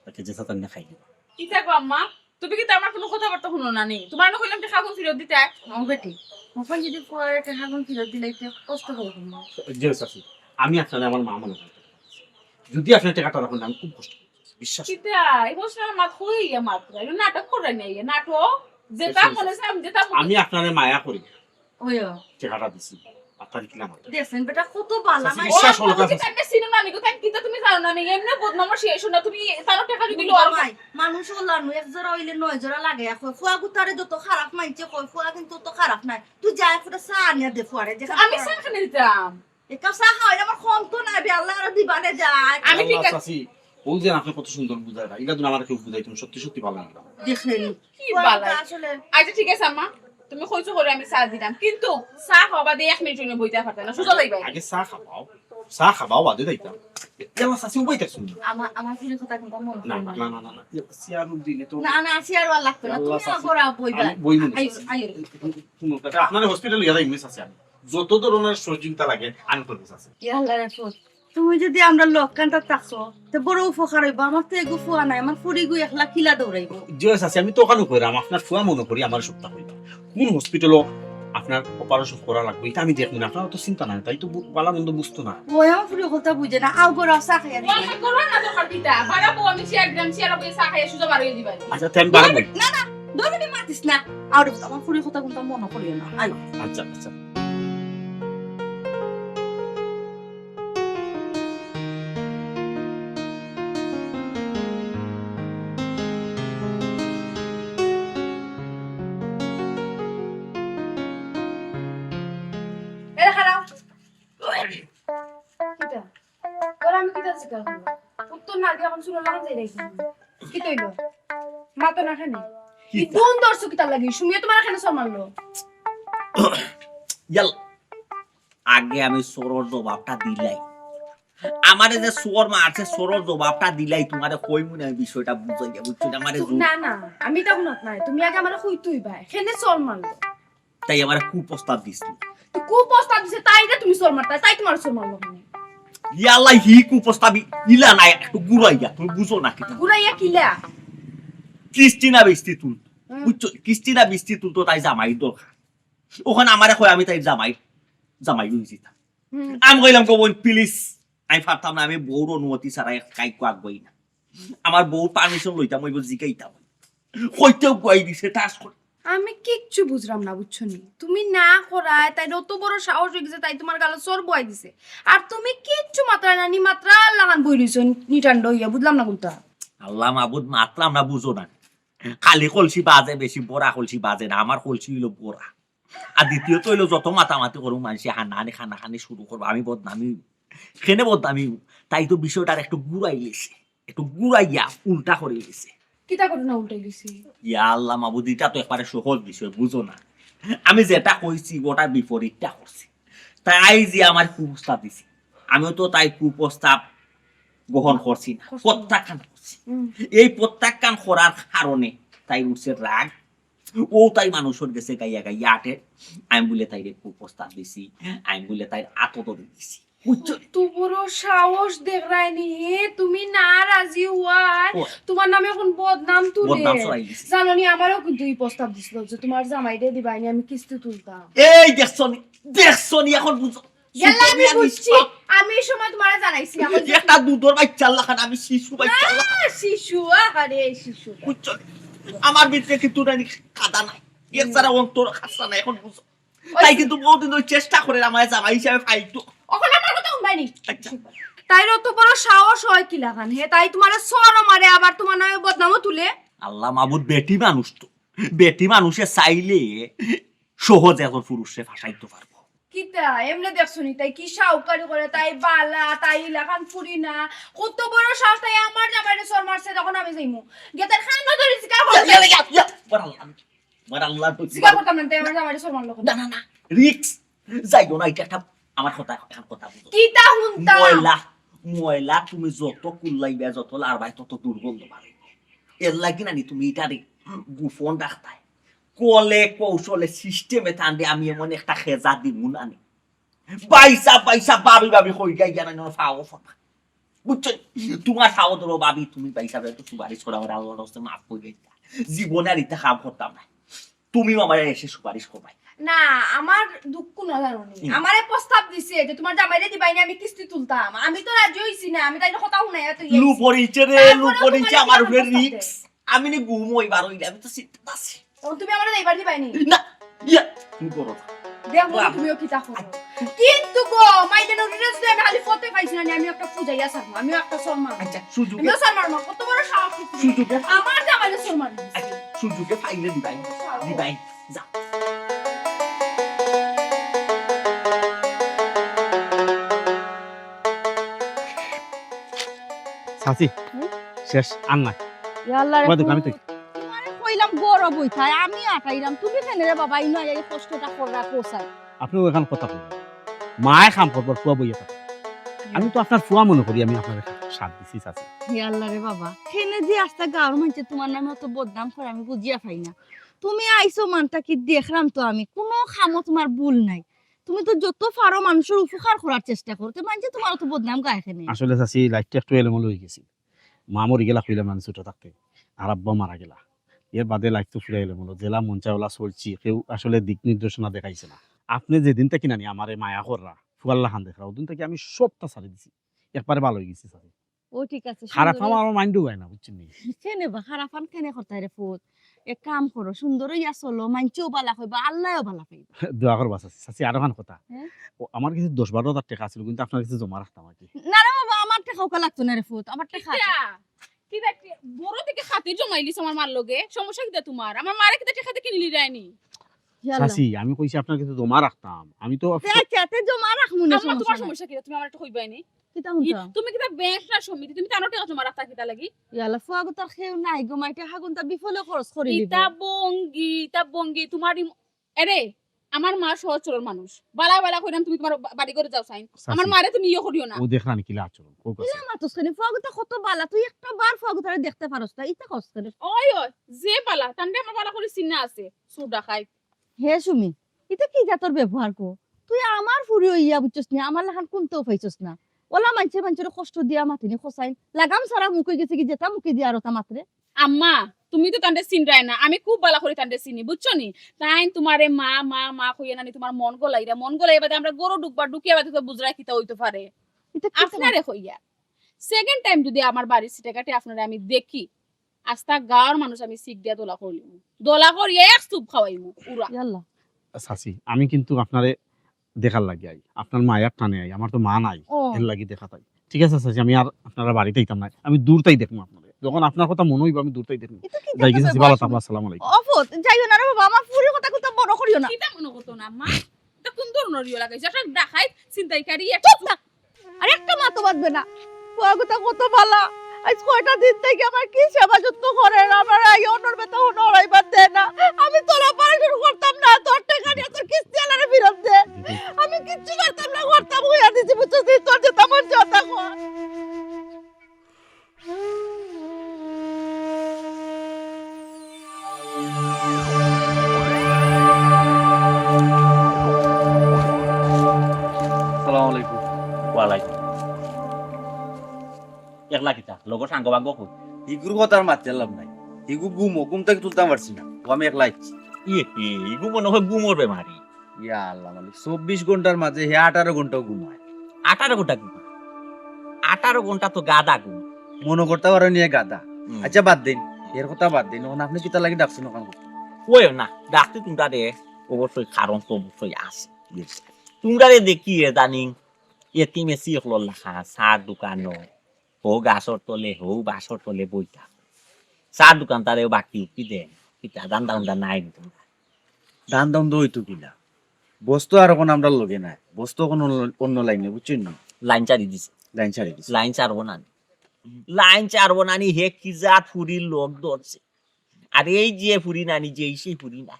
তাকে যে সাথে না খাই দিবা। কিতা গো আম্মা? তুমি কিতা আমার কোনো কথাবার্তা শুনো না নি? তোমার না কইলাম টেকাগুন ফেরত দিতে? ও বেটি, এখন যদি ফুয়ায় টেকাগুন ফেরত দিলে, একটু কষ্ট হবে তোমার। জি চাচি, আমি আপনারে আমার মা মনে করি। যদি আপনার টেকাটা রাখেন, আমি খুব কষ্ট করি। বিশ্বাস। কিতা? এই বছর আমার মাত হই ইয়া মাত্র। এই নাটক করে নেই, ইয়া নাটক। যেটা বলছি, মনে চায় আমি যেটা বলি। আমি আপনারে মায়া করি। ওইও। টেকাটা দিছি। আপনার কি নাম? দেখছেন, বেটা কত বালা। চাচি, মাই। বিশ্বাস করো, তুমি চাচি। তাকে চিনো না নি গো, তাই কিতা তুমি জানো না নি? এমনি বদনাম শেষ না, তুমি তারও টেকা যদি লো আর মাই, মানুষ ওলা নু, এক জোড়া হইলে নয় জোড়া লাগে। এখন ফুয়া গুতারে যত খারাপ মানছে, কই ফুয়া কিন্তু তো খারাপ নাই। তুই যা, এক ফুটা চা আনিয়া দে ফুয়ারে, যেখানে আমি চা খানে দিতাম। একা চা খাওয়াইলে আমার কম তো নাই, বে আল্লাহ আরো দিবানে যায়। আমি ঠিক আল্লাহ আছে। চাচি, ও যে আপনি কত সুন্দর বুঝায় না, এটা তুমি আমার কেউ বুঝাই, তুমি সত্যি সত্যি ভালো লাগে। দেখলেন? কি বালা। আসলে আচ্ছা, ঠিক আছে, আম্মা, তুমি কইছো করে আমি চা দিলাম, কিন্তু চা খাওয়া বাদে এক মিনিট জন্য বইতে পারতাম না, সোজা যাইবা। আগে চা খাবাও, চা খাবাও বাদে যাইতাম। এ, আমার চাচি উবাই থাকছুন। আমার, আমার ফুরির কথা কিন্তু মনে না, না, না, না, না, না। ইয়ে, চেয়ার উঠ দিলে তো না, না, চেয়ার আর লাগতো না। আল্লাহ তুমি চাচি। আগরা বইবা। আমি বই মনে আইও, চাচি। আইও। কোনো কথা, আপনার হসপিটাল গিয়া যাই, মিস আছে আমি। যত ধরনের সহযোগিতা লাগে, আমি করবো, চাচি। ইয়া আল্লাহ রে পুত, তুমি যদি আমরা লক্ষানটা থাকো, তে বড় উপকার হইব। আমার তো এগু ফুয়া নাই, আমার ফুরিগু একলা কিলা দৌড়াইব। জি, চাচি, আমি তো ওখানে কইরাম, আপনার ফুয়া মনে করি আমার সপ্তাহ হইব। কোন হসপিটালও আপনার অপারেশন করা লাগবে, এটা আমি দেখবো না। আপনারা তো চিন্তা নাই, তাই তো বু-, বালা মন্দ বুঝতো না। ওই আমার ফুরি কথা বুঝে না, আও গো, আও চা খাইয়া দিই। ওই করো না, দরকার কিতা? বাড়াবো, আমি চেয়ার দিলাম, চেয়ার বইয়া চা খাইয়া সুজা বার হয়ে দিবা। আচ্ছা, তে আমি বাড়াবো। না, না, দু মিনিট মাতিস না। আও রে, আমার ফুরি কথা কিন্তু মনে করিও না। আয়। আচ্ছা, আচ্ছা। এরা খারাপ। কিতা? তোর আমি কিতা জিজ্ঞাসা করবো? উত্তর না দিয়ে এখন শুনে লাগাম যাই দেখি। কি তৈল? মা তো না খানে। কি কি তা? কোন দর্শক কিতা লাগি? সুমিয়ে তোমার এখানে সর মারলো। ইয়াল, আগে আমি সরর জবাবটা দিলাই। আমারে যে সর মারছে, সরর জবাবটা দিলাই, তোমারে কই মনে হয় বিষয়টা বুঝাই দেবো, বুঝছো? আমারে জু- না, না, আমি তখন নাই। তুমি আগে আমারে কই তুই ভাই, কেনে সর মারলো? তাই আমারে কুপ্রস্তাব দিছিল। তো কুপ্রস্তাব দিছে, তাই না তুমি সর মারতা, তাই তোমার সর মারলো কেনে? ইয়াল্লা, হি কুপ্রস্তাব ই-, ইলা না, একটু ঘুরাইয়া, তুমি বুঝো না কিতা? ঘুরাইয়া কিলা? কিস্তি না বিস্তি তুল, হুম। বুঝছো? কিস্তি না বিস্তি তুল তো তাই জামাই দরকার। ওখানে আমারে কয় আমি তাই জামাই, জামাই হয়ে যেতাম। হুম। আমি কইলাম, "গো বোন, please, আমি পারতাম না, আমি বউর অনুমতি ছাড়া এক কাইকো আগুয়াই না। আমার বউর পারমিশন লইতাম, ওই জিগাইতাম।" কইতেও গুয়াই দিছে, ঠাস করে। আমি কিচ্ছু বুঝলাম না, বুঝছো নি? তুমি না করায় তাইর অত বড় সাহস অই গেছে, তাই তুমার গালো চড় বওয়াই দিছে। আর তুমি কিচ্ছু মাতরায় না নি, মাতরার লাখান বই রইছো নিটান্ড অইয়া, বুঝলাম না কুনটা। আল্লাহ মাবুদ, মাতরাম না, বুঝো না। খালি কলসি বাজে বেশি, ভরা কলসি বাজে না, আমার কলসি অইলো ভরা। আর দ্বিতীয়ত অইলো, যত মাতামাতি করুম মানষে হানাহানি কানাকানি শুরু করবো, আমি বদনামি, কেনে বদনামি? তাই তো বিষয়টার একটু ঘুরাই লিছে, একটু ঘুরাইয়া উল্টা করি লিছে। কিতা ঘটনা উল্টাই লিছে? ইয়া আল্লাহ মাবুদ, ইটা তো একবারে সহজ বিষয়, বুঝো না। আমি যেটা কইছি, ওটার বিপরীতটা করছে। তাই যে আমার কুপ্রস্তাব দিছে, আমিও তো তাই কুপ্রস্তাব গ্রহণ করছি না, করছি না। প্রত্যাখ্যান করছি। হুম। এই প্রত্যাখ্যান করার কারণে তাই উঠছে রাগ, ও তাই মানুষর গেছে গাইয়া গাইয়া আটে, আমি বুলে তাইরে কুপ্রস্তাব দিছি, আমি বুলে তাইর আতো ধরি দিছি। বুঝছো? কত বড় সাহস দেখরায় নি, হে, তুমি না রাজি অওয়ায়, ও। তুমার নামে অখন বদনাম তুলে। বদনাম ছড়াই দিছি। জানো নি, আমারেও কিন্তু ই প্রস্তাব দিছিল যে তুমার জামাইরে দিবায় নি, আমি কিস্তি তুলতাম। এই দেখছো নি, দেখছো নি, অখন বুঝো। ইয়াল্লা, আমি সুতরাং বুঝছি। নিষ্পাপ। আমি এই সময় তুমারে জানাইছি, আমার যে একটা দুধর বাইচ্চার লাখান, আমি শিশু বাইচ্চার লাখান। আহ, শিশু, আহারে, শিশু। বুঝছো? আমার ভিতরে কিন্তু নাই কাদা নাই। এর ছাড়া অন্তর খাসা নাই, অখন বুঝো। ওই তাই কিন্তু বহুদিন ধরি চেষ্টা করে আমার জামাই হিসাবে পাইতো। অখন আমার কথা হুনবায় নি। আচ্ছা। তাইর অত বড় সাহস অয় কি লাখান? হে, তাই তুমারে চড়ও মারে, আবার তুমার নামে বদনামও তুলে। আল্লাহ মাবুদ, বেটি মানুষ তো। বেটি মানুষে চাইলে সহজে একজন পুরুষরে ফাঁসাইতো পারবো। কিতা, এমনে দেখছো নি? তাই কি সাউকারি করে, তাই বালা, তাই ইলাখান ফুরি না। কত বড় সাহস, তাই আমার জামাইরে চড় মারছে, তখন আমি যাইমু। গিয়া তার কানো ধরি জিকার করমু। ইয়া, ইয়া, ইয়া, ইয়া। আমার আল্লাহ, আমার আল্লাহ, জিকার করতাম না, তাই আমার জামাইরে চড় মারলো কেনে? না, না, না, risk। যাইও না, ইটা একটা আমার কথা, অখন কথা বুঝো। কিতা হুনতাম? ময়লা, ময়লা তুমি যত কুল্লাইবা, যত লাড়বায়, তত দুর্গন্ধ বাড়িবো। এর লাগি নানি তুমি ইটারে গোপন রাখতায়। কলে কৌশলে system এ তানরে আমি এমন একটা খেজা দিমু নানি। বাইসা, বাইসা, ভাবি, ভাবি, কই যাই জানা না, ফাও ফাও। বুঝছো? তুমার ফাও ধরো ভাবি, তুমি বাইসা, বাইসা তো সুপারিশ করো, আমার আল্লাহর রাস্তায় মাফ করি দিতা। জীবনে আর ইতা কাম করতাম না। তুমিও আমার এসে সুপারিশ করবায়। না, আমার দুঃখ না জানো নি। হুম। আমারে প্রস্তাব দিছে যে তুমার জামাইরে দিবায় নি, আমি কিস্তি তুলতাম। আমি তো রাজি অইছি না, আমি তাইরে কথা হুনাইয়া তো ইয়ে লু অইছি। পড়িছে রে, লু তারপরেও পড়িছে তুমারে আমার কিতা উপরে প্রস্তাব risk। দেয়? আমি নি ঘুম অই বার অইলে, আমি তো চিন্তা আছি। ও, তুমি আমারে যাইবার দিবায় নি? না, ইয়া, তুমি করো না। দেখো বাবা। তুমিও কিতা করো। কিন্তু গো, মাইলে নুরিরে যদি আমি খালি ফতে পাইছি না, আমি একটা পূজাইয়া ছাড়মু, আমিও একটা শর্মা। আচ্ছা, সুযোগে আমিও শর্মা, কত বড় সাহস কি তুমি? সুযোগে। আমার জামাইরে শর্মা দিছি। আচ্ছা, সুযোগে পাইলে দিবাই, দিবাই, যা। চাচি, হুম? শেষ, আর নাই। ইয়া আল্লাহ রে, ওই দেখো, আমি তো তুমারে কইলাম গরম অই থায়, আমি আটাইলাম, তুমি কেনে রে বাবা, ইনো আইয়া এই কষ্টটা কররা কোসাই? আপনে অখান কথা কইন। মায়ে কাম করবার, ফুয়া বইয়া থাকে। আমি তো আপনার ফুয়া মনে করি, আমি আপনারে সাথ দিছি, চাচি। হে আল্লাহ রে বাবা, কেনে যে আস্তা গাঁওর মানষে তুমার নামে অত বদনাম করে, আমি বুঝিয়া পাই না। তুমি আইছো মানটা কি দেখলাম তো আমি, কুনু কামো তুমার ভুল নাই। তুমি তো যত পারো মানষর উপকার করার চেষ্টা করো, তে মানষে তুমার অত বদনাম গায় কেনে? আসলে চাচি, life টা একটু এলোমেলো অই গেছে। মা মরি গেলা কইলাম না ছোট থাকতে, আর আব্বা মারা গেলা। এর বাদে life তো ফুরাই এলোমেলো, যেলা মন চায় ওলা চলছি, কেউ আসলে দিক নির্দেশনা দেখাইছে না। আপনে যেদিন থাকি নানি আমারে মায়া কররা, ফুয়ার লাখান দেখরা, ওদিন থাকি আমি সবটা ছাড়ি দিছি, একবারে ভালা অই গেছি চাচি। ও ঠিক আছে, খারাপ সুন্দর আমার mind ও যায় না, বুঝছইন নি? কেনে বা খারাপ আন কেনে করতায় রে ফুত? এক কাম করো, সুন্দর অইয়া চলো, মানষেও ভালা কইবা, আল্লায়ও ভালা পাইবা। দোয়া করবা চাচি। চাচি, আরোখান কথা। হ্যাঁ? ও, আমার কাছে দশ বারো হাজার টেকা আছিল, কিন্তু আপনার কাছে জমা রাখতাম আর কি। না রে বাবা, আমার টেকা ওকা লাগতো না রে ফুত, আমার টেকা আছে। কিতা? কিতা কি বড় থাকি খাতির জমাইলিছ আমার মার লগে? সমস্যা কিতা তুমার? আমার মারে কিতা টেকা দিয়া কিনিলিরায়নি? ইয়াল্লা। চাচি, আমি কইছি আপনার কাছে জমা রাখতাম। আমি তো তে আচ্ছা, তে জমা রাখমু নে, আম্মা, সমস্যা তুমার নাই। সমস্যা কিতা? তুমি আমারে একটু কইবায়নি? কিতা ই, হুনতাম? তুমি কিতা ব্যাংক না সমিতি? তুমি তানর টেকা জমা রাখতা কিতা লাগি? ইয়াল্লা, ফুয়াগুতার কেউ নাই গো মাই, টেকাগুনতা বিফলে খরচ করিলিবো। ইতা ভঙ্গি, ইতা ভঙ্গি, তুমার ই, এরে, আমার মা সহজ সরল মানুষ। বালা বালা কইরাম তুমি তুমার বা-, বাড়ি ঘরো যাও চাইন। চাচি। আমার মারে তুমি ইয়ে করিও না। ও দেখরা নি কিলা আচরণ, ও কিলা কথা। মাতস কেনে? ফুয়াগুতা কত বালা, তুই একটা বার ফুয়াগুতারে দেখতে পারস না, ইতা কস কেনে? ওই, ওই, যে বালা, তানরে আমার বালা করি চিনা আছে, চুর ডাকাইত। হে সুমি, ইতা কি জাতর ব্যবহার গো? তুই আমার ফুরি অইয়া বুঝছস নি, আমার লাখান কুন্তাও পাইছস না। ওলা মানষে মানষরে কষ্ট দিয়া মাতিনি কছাইন। লাগাম ছাড়া মুখ অইগেছে কি যেতা মুখে দিয়া আর ওতা মাতরে। আম্মা, তুমি তো তানরে চিনরায় না, আমি খুব বালা করি তানরে চিনি, বুঝছো নি? তাইন তুমারে মা, মা, মা কইয়া নানি তুমার মন গলাইরা, মন গলাইয়া বাদে আমরা ঘরো ঢুকবার, ঢুকিয়া বাদে তো বুঝরায় কিতা অইতো পারে। ইতা কিতা আপনারে কইয়া। Second time যদি আমার বাড়ির সিটাঘাটে আপনারে আমি দেখি, আস্তা গাঁওর মানুষ আমি শিক দিয়া দলা করলিমু। দলা করি এক চুপ খাওয়াইমু। উড়া। ইয়াল্লা। চাচি, আমি কিন্তু আপনারে দেখার লাগি আই, আপনার মায়ার টানে আই, আমার তো মা নাই, ও। এর লাগি দেখা তাই। ঠিক আছে চাচি, আমি আর আপনারা বাড়িত আইতাম না, আমি দূর তাই দেখমু আপনারে। যখন আপনার কথা মনে হইব আমি দূর তাই দেখমু। এটা কি যাই গেছে, দেখতে চাচি, ভালো থাকবো, আসসালামু আলাইকুম। অফত, যাইও না রে বাবা, আমার ফুরির কথা কিন্তু বড় করিও না। কিতা মনে করতো না, মা? এটা কোন ধরনের ইয়ে লাগাইছে? একটা ডাকাইত, ছিনতাইকারী, একটা চুপ থাক। আর একটা মাতও বাঁধবে না। ফুয়া গুতা কত ভালা। আজ কয়টা দিন থাকি আমার কি সেবা যত্ন করে, আমার আই অন্যর বেটা হনো হরাইবার দেয় না। আমি তোর operation করতাম না, তোর টেকা নিয়া তোর কিস্তি আলারে ফিরত দে। আমি কিচ্ছু করতাম না, করতাম হইয়া দিছি, বুঝছস নি? তোর যেটা মন চায় ওটা কর। আসসালামু আলাইকুম। ওয়ালাইকুম। একলা কিতা? লগর সাঙ্গ বাঙ্গ কই? ইগুর কথা আর মাতিয়ার লাভ নাই। ইগু ঘুমো, ঘুম থাকি তুলতাম পারছি না। ও আমি একলা আইছি। ইয়ে, ইয়ে, ইগু মনে হয় ঘুমর বেমারি। ইয়া আল্লাহ মালিক, চব্বিশ ঘন্টার মাঝে হে আঠারো ঘন্টাও ঘুমায়। আঠারো ঘন্টা ঘুমায়? আঠারো ঘন্টা তো গাধা ঘুম। মনে করতে পারো নিয়ে গাধা। হুম। আচ্ছা, বাদ দিন, এর কথা বাদ দিন। এখন আপনি কিতা লাগি ডাকছেন ওখান করতে? ওই না, ডাকতে তোমরা রে, অবশ্যই কারণ তো অবশ্যই আছে। তোমরা রে দেখি এদানিং এতিম এসি হকলর লাখা, চার দোকানো, হো গাছর তলে, হো বাঁশর তলে বইতা। চার দোকানদারেও বাকি উকি দেয় না। কিতা ধান্দা উন্দা নাই নি তোমরা? ধান্দা উন্দা হইতো কিনা? বস তো আর এখন আমরার লগে নাই। বস তো এখন অন্য, অন্য লাইনে, বুঝছেন নি? লাইন ছাড়ি দিছে। লাইন ছাড়ি দিছে। লাইন ছাড়বো না নি। লাইন ছাড়বো না নি, হে কি জাত ফুরির লগ ধরছে। আর এই যে ফুরি নানি, যে সেই ফুরি না।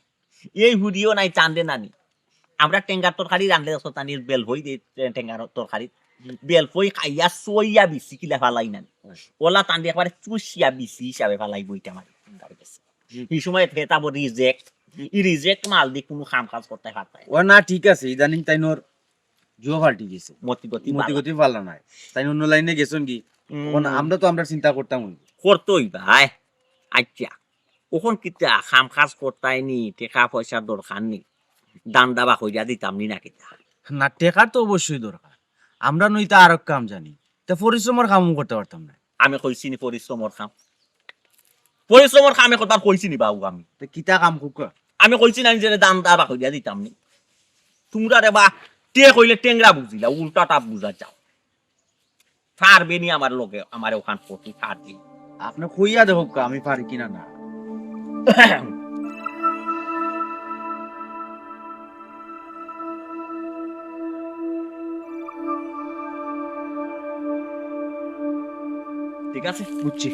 এই ফুরিও নাই চান্দে নানি। আমরা টেঙ্গার তরকারি রানলে দেখছো তানির বেলফই দে, টেঙ্গার তরকারি। বেলফই খাইয়া সইয়া বিচি কিলা ফালাই নানি। ওলা তান্ডি একবারে চুষিয়া বিচি হিসাবে ফালাই বইটা মারি। এই সময় খেতাবো reject। এই reject মাল দি কোনো কাম কাজ করতে পারতায় না। ও না, ঠিক আছে, ইদানিং তাইনর জুয়া পাল্টি গেছে। মতি গতি মতি ভালা। গতি ভালা নাই। তাইন অন্য লাইনে গেছইন কি? হুম। এখন আমরা তো আমরা চিন্তা করতাম অইবো। করতে অইবা, আয়। আচ্ছা, অখন কিতা কাম কাজ করতায় নি, টেকা পয়সার দরকার নি, ধান্দা বা কইরা দিতাম নি না কিতা? না, টেকা তো অবশ্যই দরকার। আমরা নইতা আরক কাম জানি, তে পরিশ্রমর কামও করতে পারতাম না। আমি কইছি নি পরিশ্রমর কাম? পরিশ্রমর কামে কথা কইছি নি বাবু আমি? তে কিতা কাম কউক্কা? আমি কইছি না নিজেরে ধান্দা বা কইরা দিতাম নি? তোমরা রে বা টেক অইলে টেংরা বুঝিলা, উল্টা টাপ বুঝা যাও। পারবে নি আমার লগে, আমার ওখান করতে পারবে। আপনি কইয়া দেখউক্কা, আমি পারি কিনা না। ঠিক আছে? বুঝছি।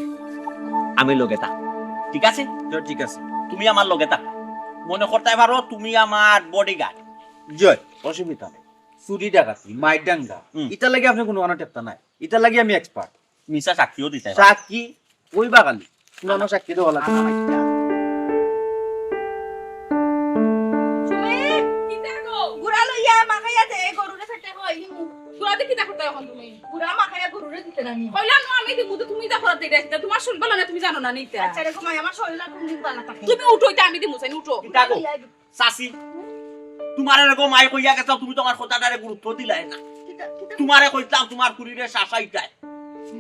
আমি লগে থাক। ঠিক আছে? জি, ঠিক আছে। তুমি আমার লগে থাক। মনে করতে পারো তুমি আমার bodyguard। জি, অসুবিধা নাই। চুরি ডাকাতি, মাইর দাঙ্গা, হুম। ইতার লাগি আপনি কোনো কানো টেকতা নাই। ইতার লাগি আমি expert। মিছা সাক্ষীও দিতে পারো। সাক্ষী? ওই বাগালি। পুরানো সাক্ষী দেওয়া লাগে না। সুমি, কিতা গো? গুড়া লইয়া মাখাইয়া দে, গরুরে ফেটে হয়, হিমু। গুড়া দিয়ে কিতা করতে এখন তুমি? গুড়া মাখাইয়া গরুরে দিতে নানি। কইলাম না আমি দিমু, তো তুমি তা করতে এটা, এটা তোমার শুনবো না, তুমি জানো না নিতে। আচ্ছা, এরকম হয়, আমার শরীর আর কোনদিন ভালো থাকে। তুমি উঠো, এটা আমি দিমু, চাই উঠো। কিতা গো? চাচি, তোমারে এরকম মাই কইয়া গেছাও, তুমি তো আমার কথাটারে গুরুত্ব দিলায় না। কিতা, কিতা? তোমারে কইতাম তোমার ফুরিরে শাসাইতায়।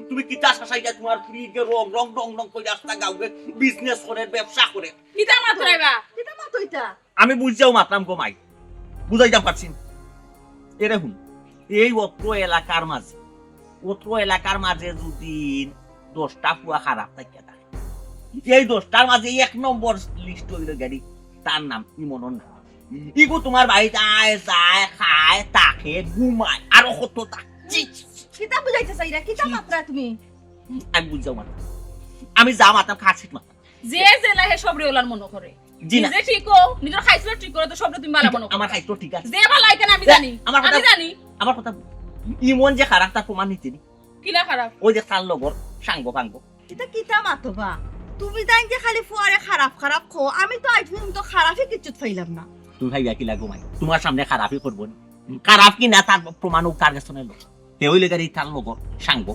তুমি কিতা শাসাইতায়? তোমার ফুরি যে রং, রং, রং, রং করে আস্তা গাউরে business করে, ব্যবসা করে। কিতা মাতরাইবা? কিতা মাতইতা? আমি বুঝাও মাতরাম গো মাই। বুঝাইতাম পারছি না। এরে হুন, এই অত্র এলাকার মাঝে, অত্র এলাকার মাঝে যদি দশটা ফুয়া খারাপ থাকিয়া থাকে, এই দশটার মাঝে এক নম্বর list অইলো গিয়া তার নাম ইমনর নাম। ইগু তোমার বাড়িত আয়, যায়, খায়, থাকে, ঘুমায়, আরো কত তা। ছি, ছি, ছি। কিতা বুঝাইতে চাইরা? কিতা মাতরা তুমি? আমি বুঝাও মাতরাম। আমি যা মাতরাম খাসিত মাতরাম। যে যেলা হে সবরে ওলার মনে করে। জি না। নিজে ঠিক হো, নিজের খাইছলা ঠিক করে তো সবরে তুমি ভালা মনে করো। আমার খাইছলা ঠিক আছে। যে ভালা এখানে আমি দে, জানি। আমার কথা, আমি জানি। আমার কথা, ইমন যে খারাপ তার প্রমাণ নিতে নি। কিলা খারাপ? ওই যে তার লগর, সাঙ্গ পাঙ্গ। এটা কিতা মাতো বা? তুমি তাই যে খালি ফুয়ারে খারাপ খারাপ কও, আমি তো আজ পর্যন্ত খারাপই কিচ্ছু পাইলাম না। তুমি ভাইয়া কিলা গো মাই? তোমার সামনে খারাপই করবো নি। খারাপ কি না তার প্রমাণ ও তার গেছে নেই। হে হইলে গাড়ি তার লগর, সাঙ্গ।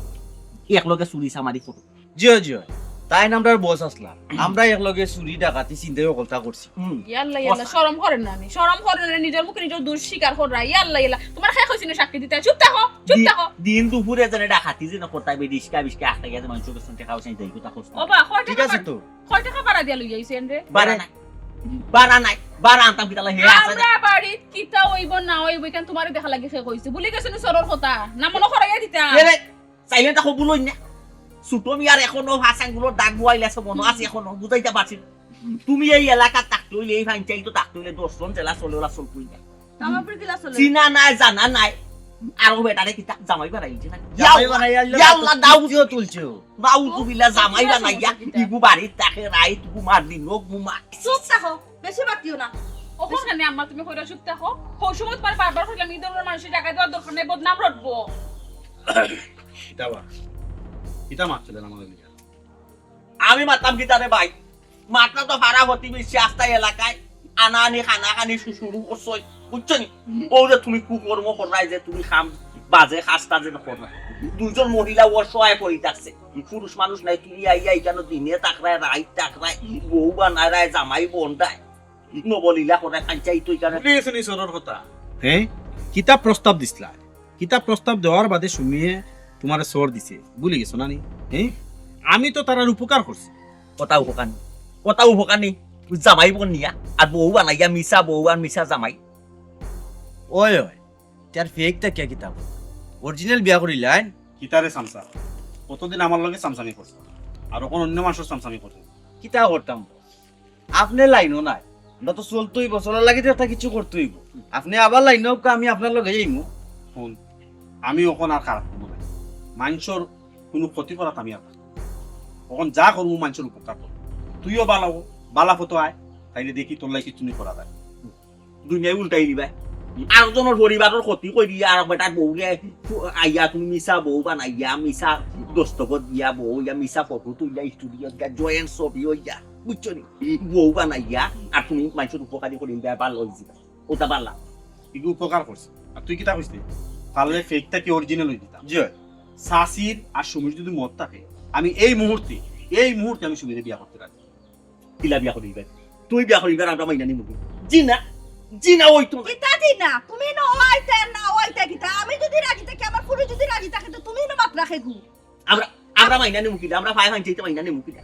এক লগে চুরি চামারি করো। জিও, জিও। তাই না আমরার বস আসলাম। আমরা এক লগে চুরি ডাকাতি চিন্তাই অকলতা করছি। হুম। ইয়াল্লা, ইয়াল্লা, শরম করেন না নি? শরম করেন না নি? নিজের মুখে নিজের দোষ স্বীকার কররা। ইয়াল্লা, ইয়াল্লা। তোমার খাই কইছি না সাক্ষী দিতে? চুপ থাকো। দি- থাকো। দিন দুপুরে যেন ডাকাতি যেন করতায়, রিস্কা বিস্কা আটকা গেছে, মানুষের কাছে টেকা পয়সা নিতে কথা করছে। ও বা, কয় ঠিক টাকা আছে ভাড়া- তো। কয় টাকা ভাড়া দিয়া লই আইছেন রে? ভাড়া নাই, ভাড়া নাই, ভাড়া আনতাম কিতা লাই, হে আছে না। আমরা বাড়িত কিতা অইব না অইব, ইখান তোমারে দেখা লাগি কে কইছে? ভুলি গেছো নি চোরর কথা? না মনো করাইয়া দিতাম। এরে, চাইলে তা কবুল অইন না। ছোট মিয়ার এখনো হাসানগুলোর দাগ বুয়াইলে আছে, মনো আছে এখনো, বুঝাইতে পারছি না। তুমি এই এলাকাত থাকতে অইলে, এই পঞ্চায়েত থাকতে অইলে, দশ জন জেলা চলে, ওরা চলতই না। আমার উপরে কিলা চলে? চিনা নাই, জানা নাই। আর ও বেটারে কিতা জামাই বানাইছে না? জামাই বানাইয়া আনলে ইয়া আল্লাহ, তো দাউদ। তুলছিও তুলছিও। নাউজুবিল্লাহ, জামাই বানাইয়া। ইগু বাড়িত থাকে, রাইত ঘুমার, দিনও ঘুমার। চুপ থাকো, বেশি মাতিও না। অখন কেনে আম্মা তুমি কইরা চুপ থাকো? হউ সময় তোমার বারবার কইলাম, ই ধরনের মানুষের জায়গায় দেওয়ার দরকার নাই, বদনাম রটবো। কিতা বা? কিতা মাতছিলেন আমার লগে? আমি মাততাম কিতা রে ভাই? মাতলা তো পাড়া প্রতিবেশী আস্তা এলাকায় আনাআনি, কানাকানি শু-, শুরু করছই, বুঝছো নি? ও যে তুমি কুকর্ম কররায়, যে তুমি কাম বাজে কাজটা যে কররায়, দুইজন মহিলা অসহায় পড়ি থাকছে, পুরুষ মানুষ নাই, তুমি আইয়া ইখানো দিনে থাকরায়, রাইত থাকরায়, বউ বানাইরায়, জামাই বনরায়, নবলীলা কররায়, পঞ্চায়েত ইখানো। ভুলি গেছো নি চোরর কথা? হ্যাঁ, কিতা প্রস্তাব দিছলা? কিতা প্রস্তাব দেওয়ার বাদে সুমিয়ে তোমারে চোর দিছে, ভুলি গেছো না নি? হ্যাঁ, আমি তো তারার উপকার করছি। কথা উপকার নি, কথা উপকার নি। জামাই বনিয়া আর বউ বানাইয়া, মিছা বউ আর মিছা জামাই। ওই ওই, তার ফেক তা কিয়া কিতা? অরিজিনাল বিয়া করিলাইন? কিতারে চামচা? কতদিন আমার লগে চামচামি করছো, আর অখন অন্য মানুষর চামচামি করছো। কিতা করতাম? আপনে লাইনও নাই, আমরা তো চলতই অইব, চলার লাগি তো একটা কিছু করতে অইব। আপনে আবার লাইন অউক্কা, আমি আপনার লগে যাইমু। হুন, আমি অখন আর খারাপ করবো না, মানুষর কোনো ক্ষতি করাত আমি আর না। অখন যা করমু মানুষর উপকার করমু। তুইও বালা হ, বালা পথো আয়, তাইলে দেখি তোর লাগি কিচ্ছু নি করা যায়। দুনিয়ায় উল্টাই দিবা। আরক জনর পরিবারর ক্ষতি করি আর বেটার বউরে আইয়া তুমি মিছা বউ বানাইয়া, মিছা দস্তখত দিয়া বউ ইয়া, মিছা ফটো তুলিয়া, স্টুডিওত গিয়া জয়েন্ট ছবি অইয়া, বুঝছো নি? বউ বানাইয়া আর তুমি মানুষর উপকারী করি দিবা, ভালা অইযিবা। ওটা ভালা। ইগু উপকার করছে। আর তুই কিতা কইছলি? পারলে ফেকটা কি অরিজিনাল অই দিতাম। জি অয়। চাচির আর সুমির যদি মত থাকে, আমি এই মুহূর্তে, এই মুহূর্তে আমি সুমিরে বিয়া করতে রাজি। কিলা বিয়া করিবে? তুই বিয়া করিবে, আমরা মাইনা নিমু। জি না, জি না, ওই তুমি। কিতা জি না? তুমি না ওয়াইতে না ওয়াইতে কিতা? আমি যদি রাজি থাকি, আমার ফুরি যদি রাজি থাকে, তো তুমি না মাত রাখে গু। আমরা, আমরা মাইনা নিমু কিলা? আমরা পায়ে পঞ্চায়েতে মাইনা নিমু কিলা?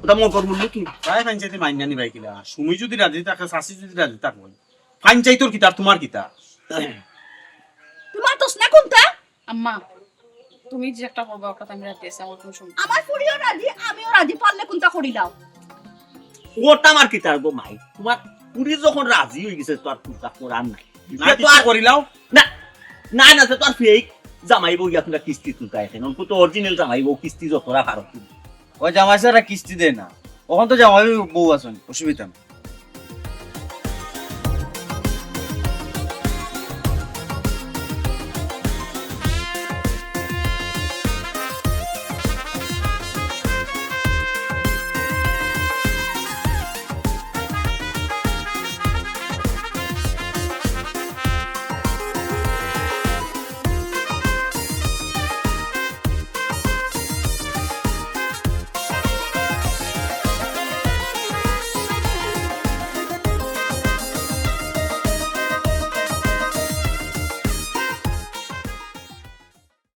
ওটা মগর মূল্য কি? পায়ে পঞ্চায়েতে মাইনা নিবায় কিলা? সুমি যদি রাজি থাকে, চাচি যদি রাজি থাকে, পঞ্চায়েতর কিতা আর তোমার কিতা? তোমার দোষ না কোনটা? আম্মা, তুমি যে একটা করবা, ওটাতে আমি রাজি আছি, আমার কোনো সমস্যা নাই। আমার ফুরিও রাজি, আমিও রাজি, পারলে কোনটা করিলাও। ওটা আমার কিতার গো মাই? তোমার ফুরি যখন রাজি অই গেছে, তো আর কোনটা করার নাই। না, তো আর করিলাও। না, না, না, তো আর ফেক জামাই বউ ইয়া তোমরা কিস্তি তুলতা এখানে। অখন তো অরিজিনাল জামাই বউ কিস্তি যতটা পারো তুমি। ওই জামাই ছাড়া কিস্তি দেয় না। অখন তো জামাই বউ আছইন, অসুবিধা নাই।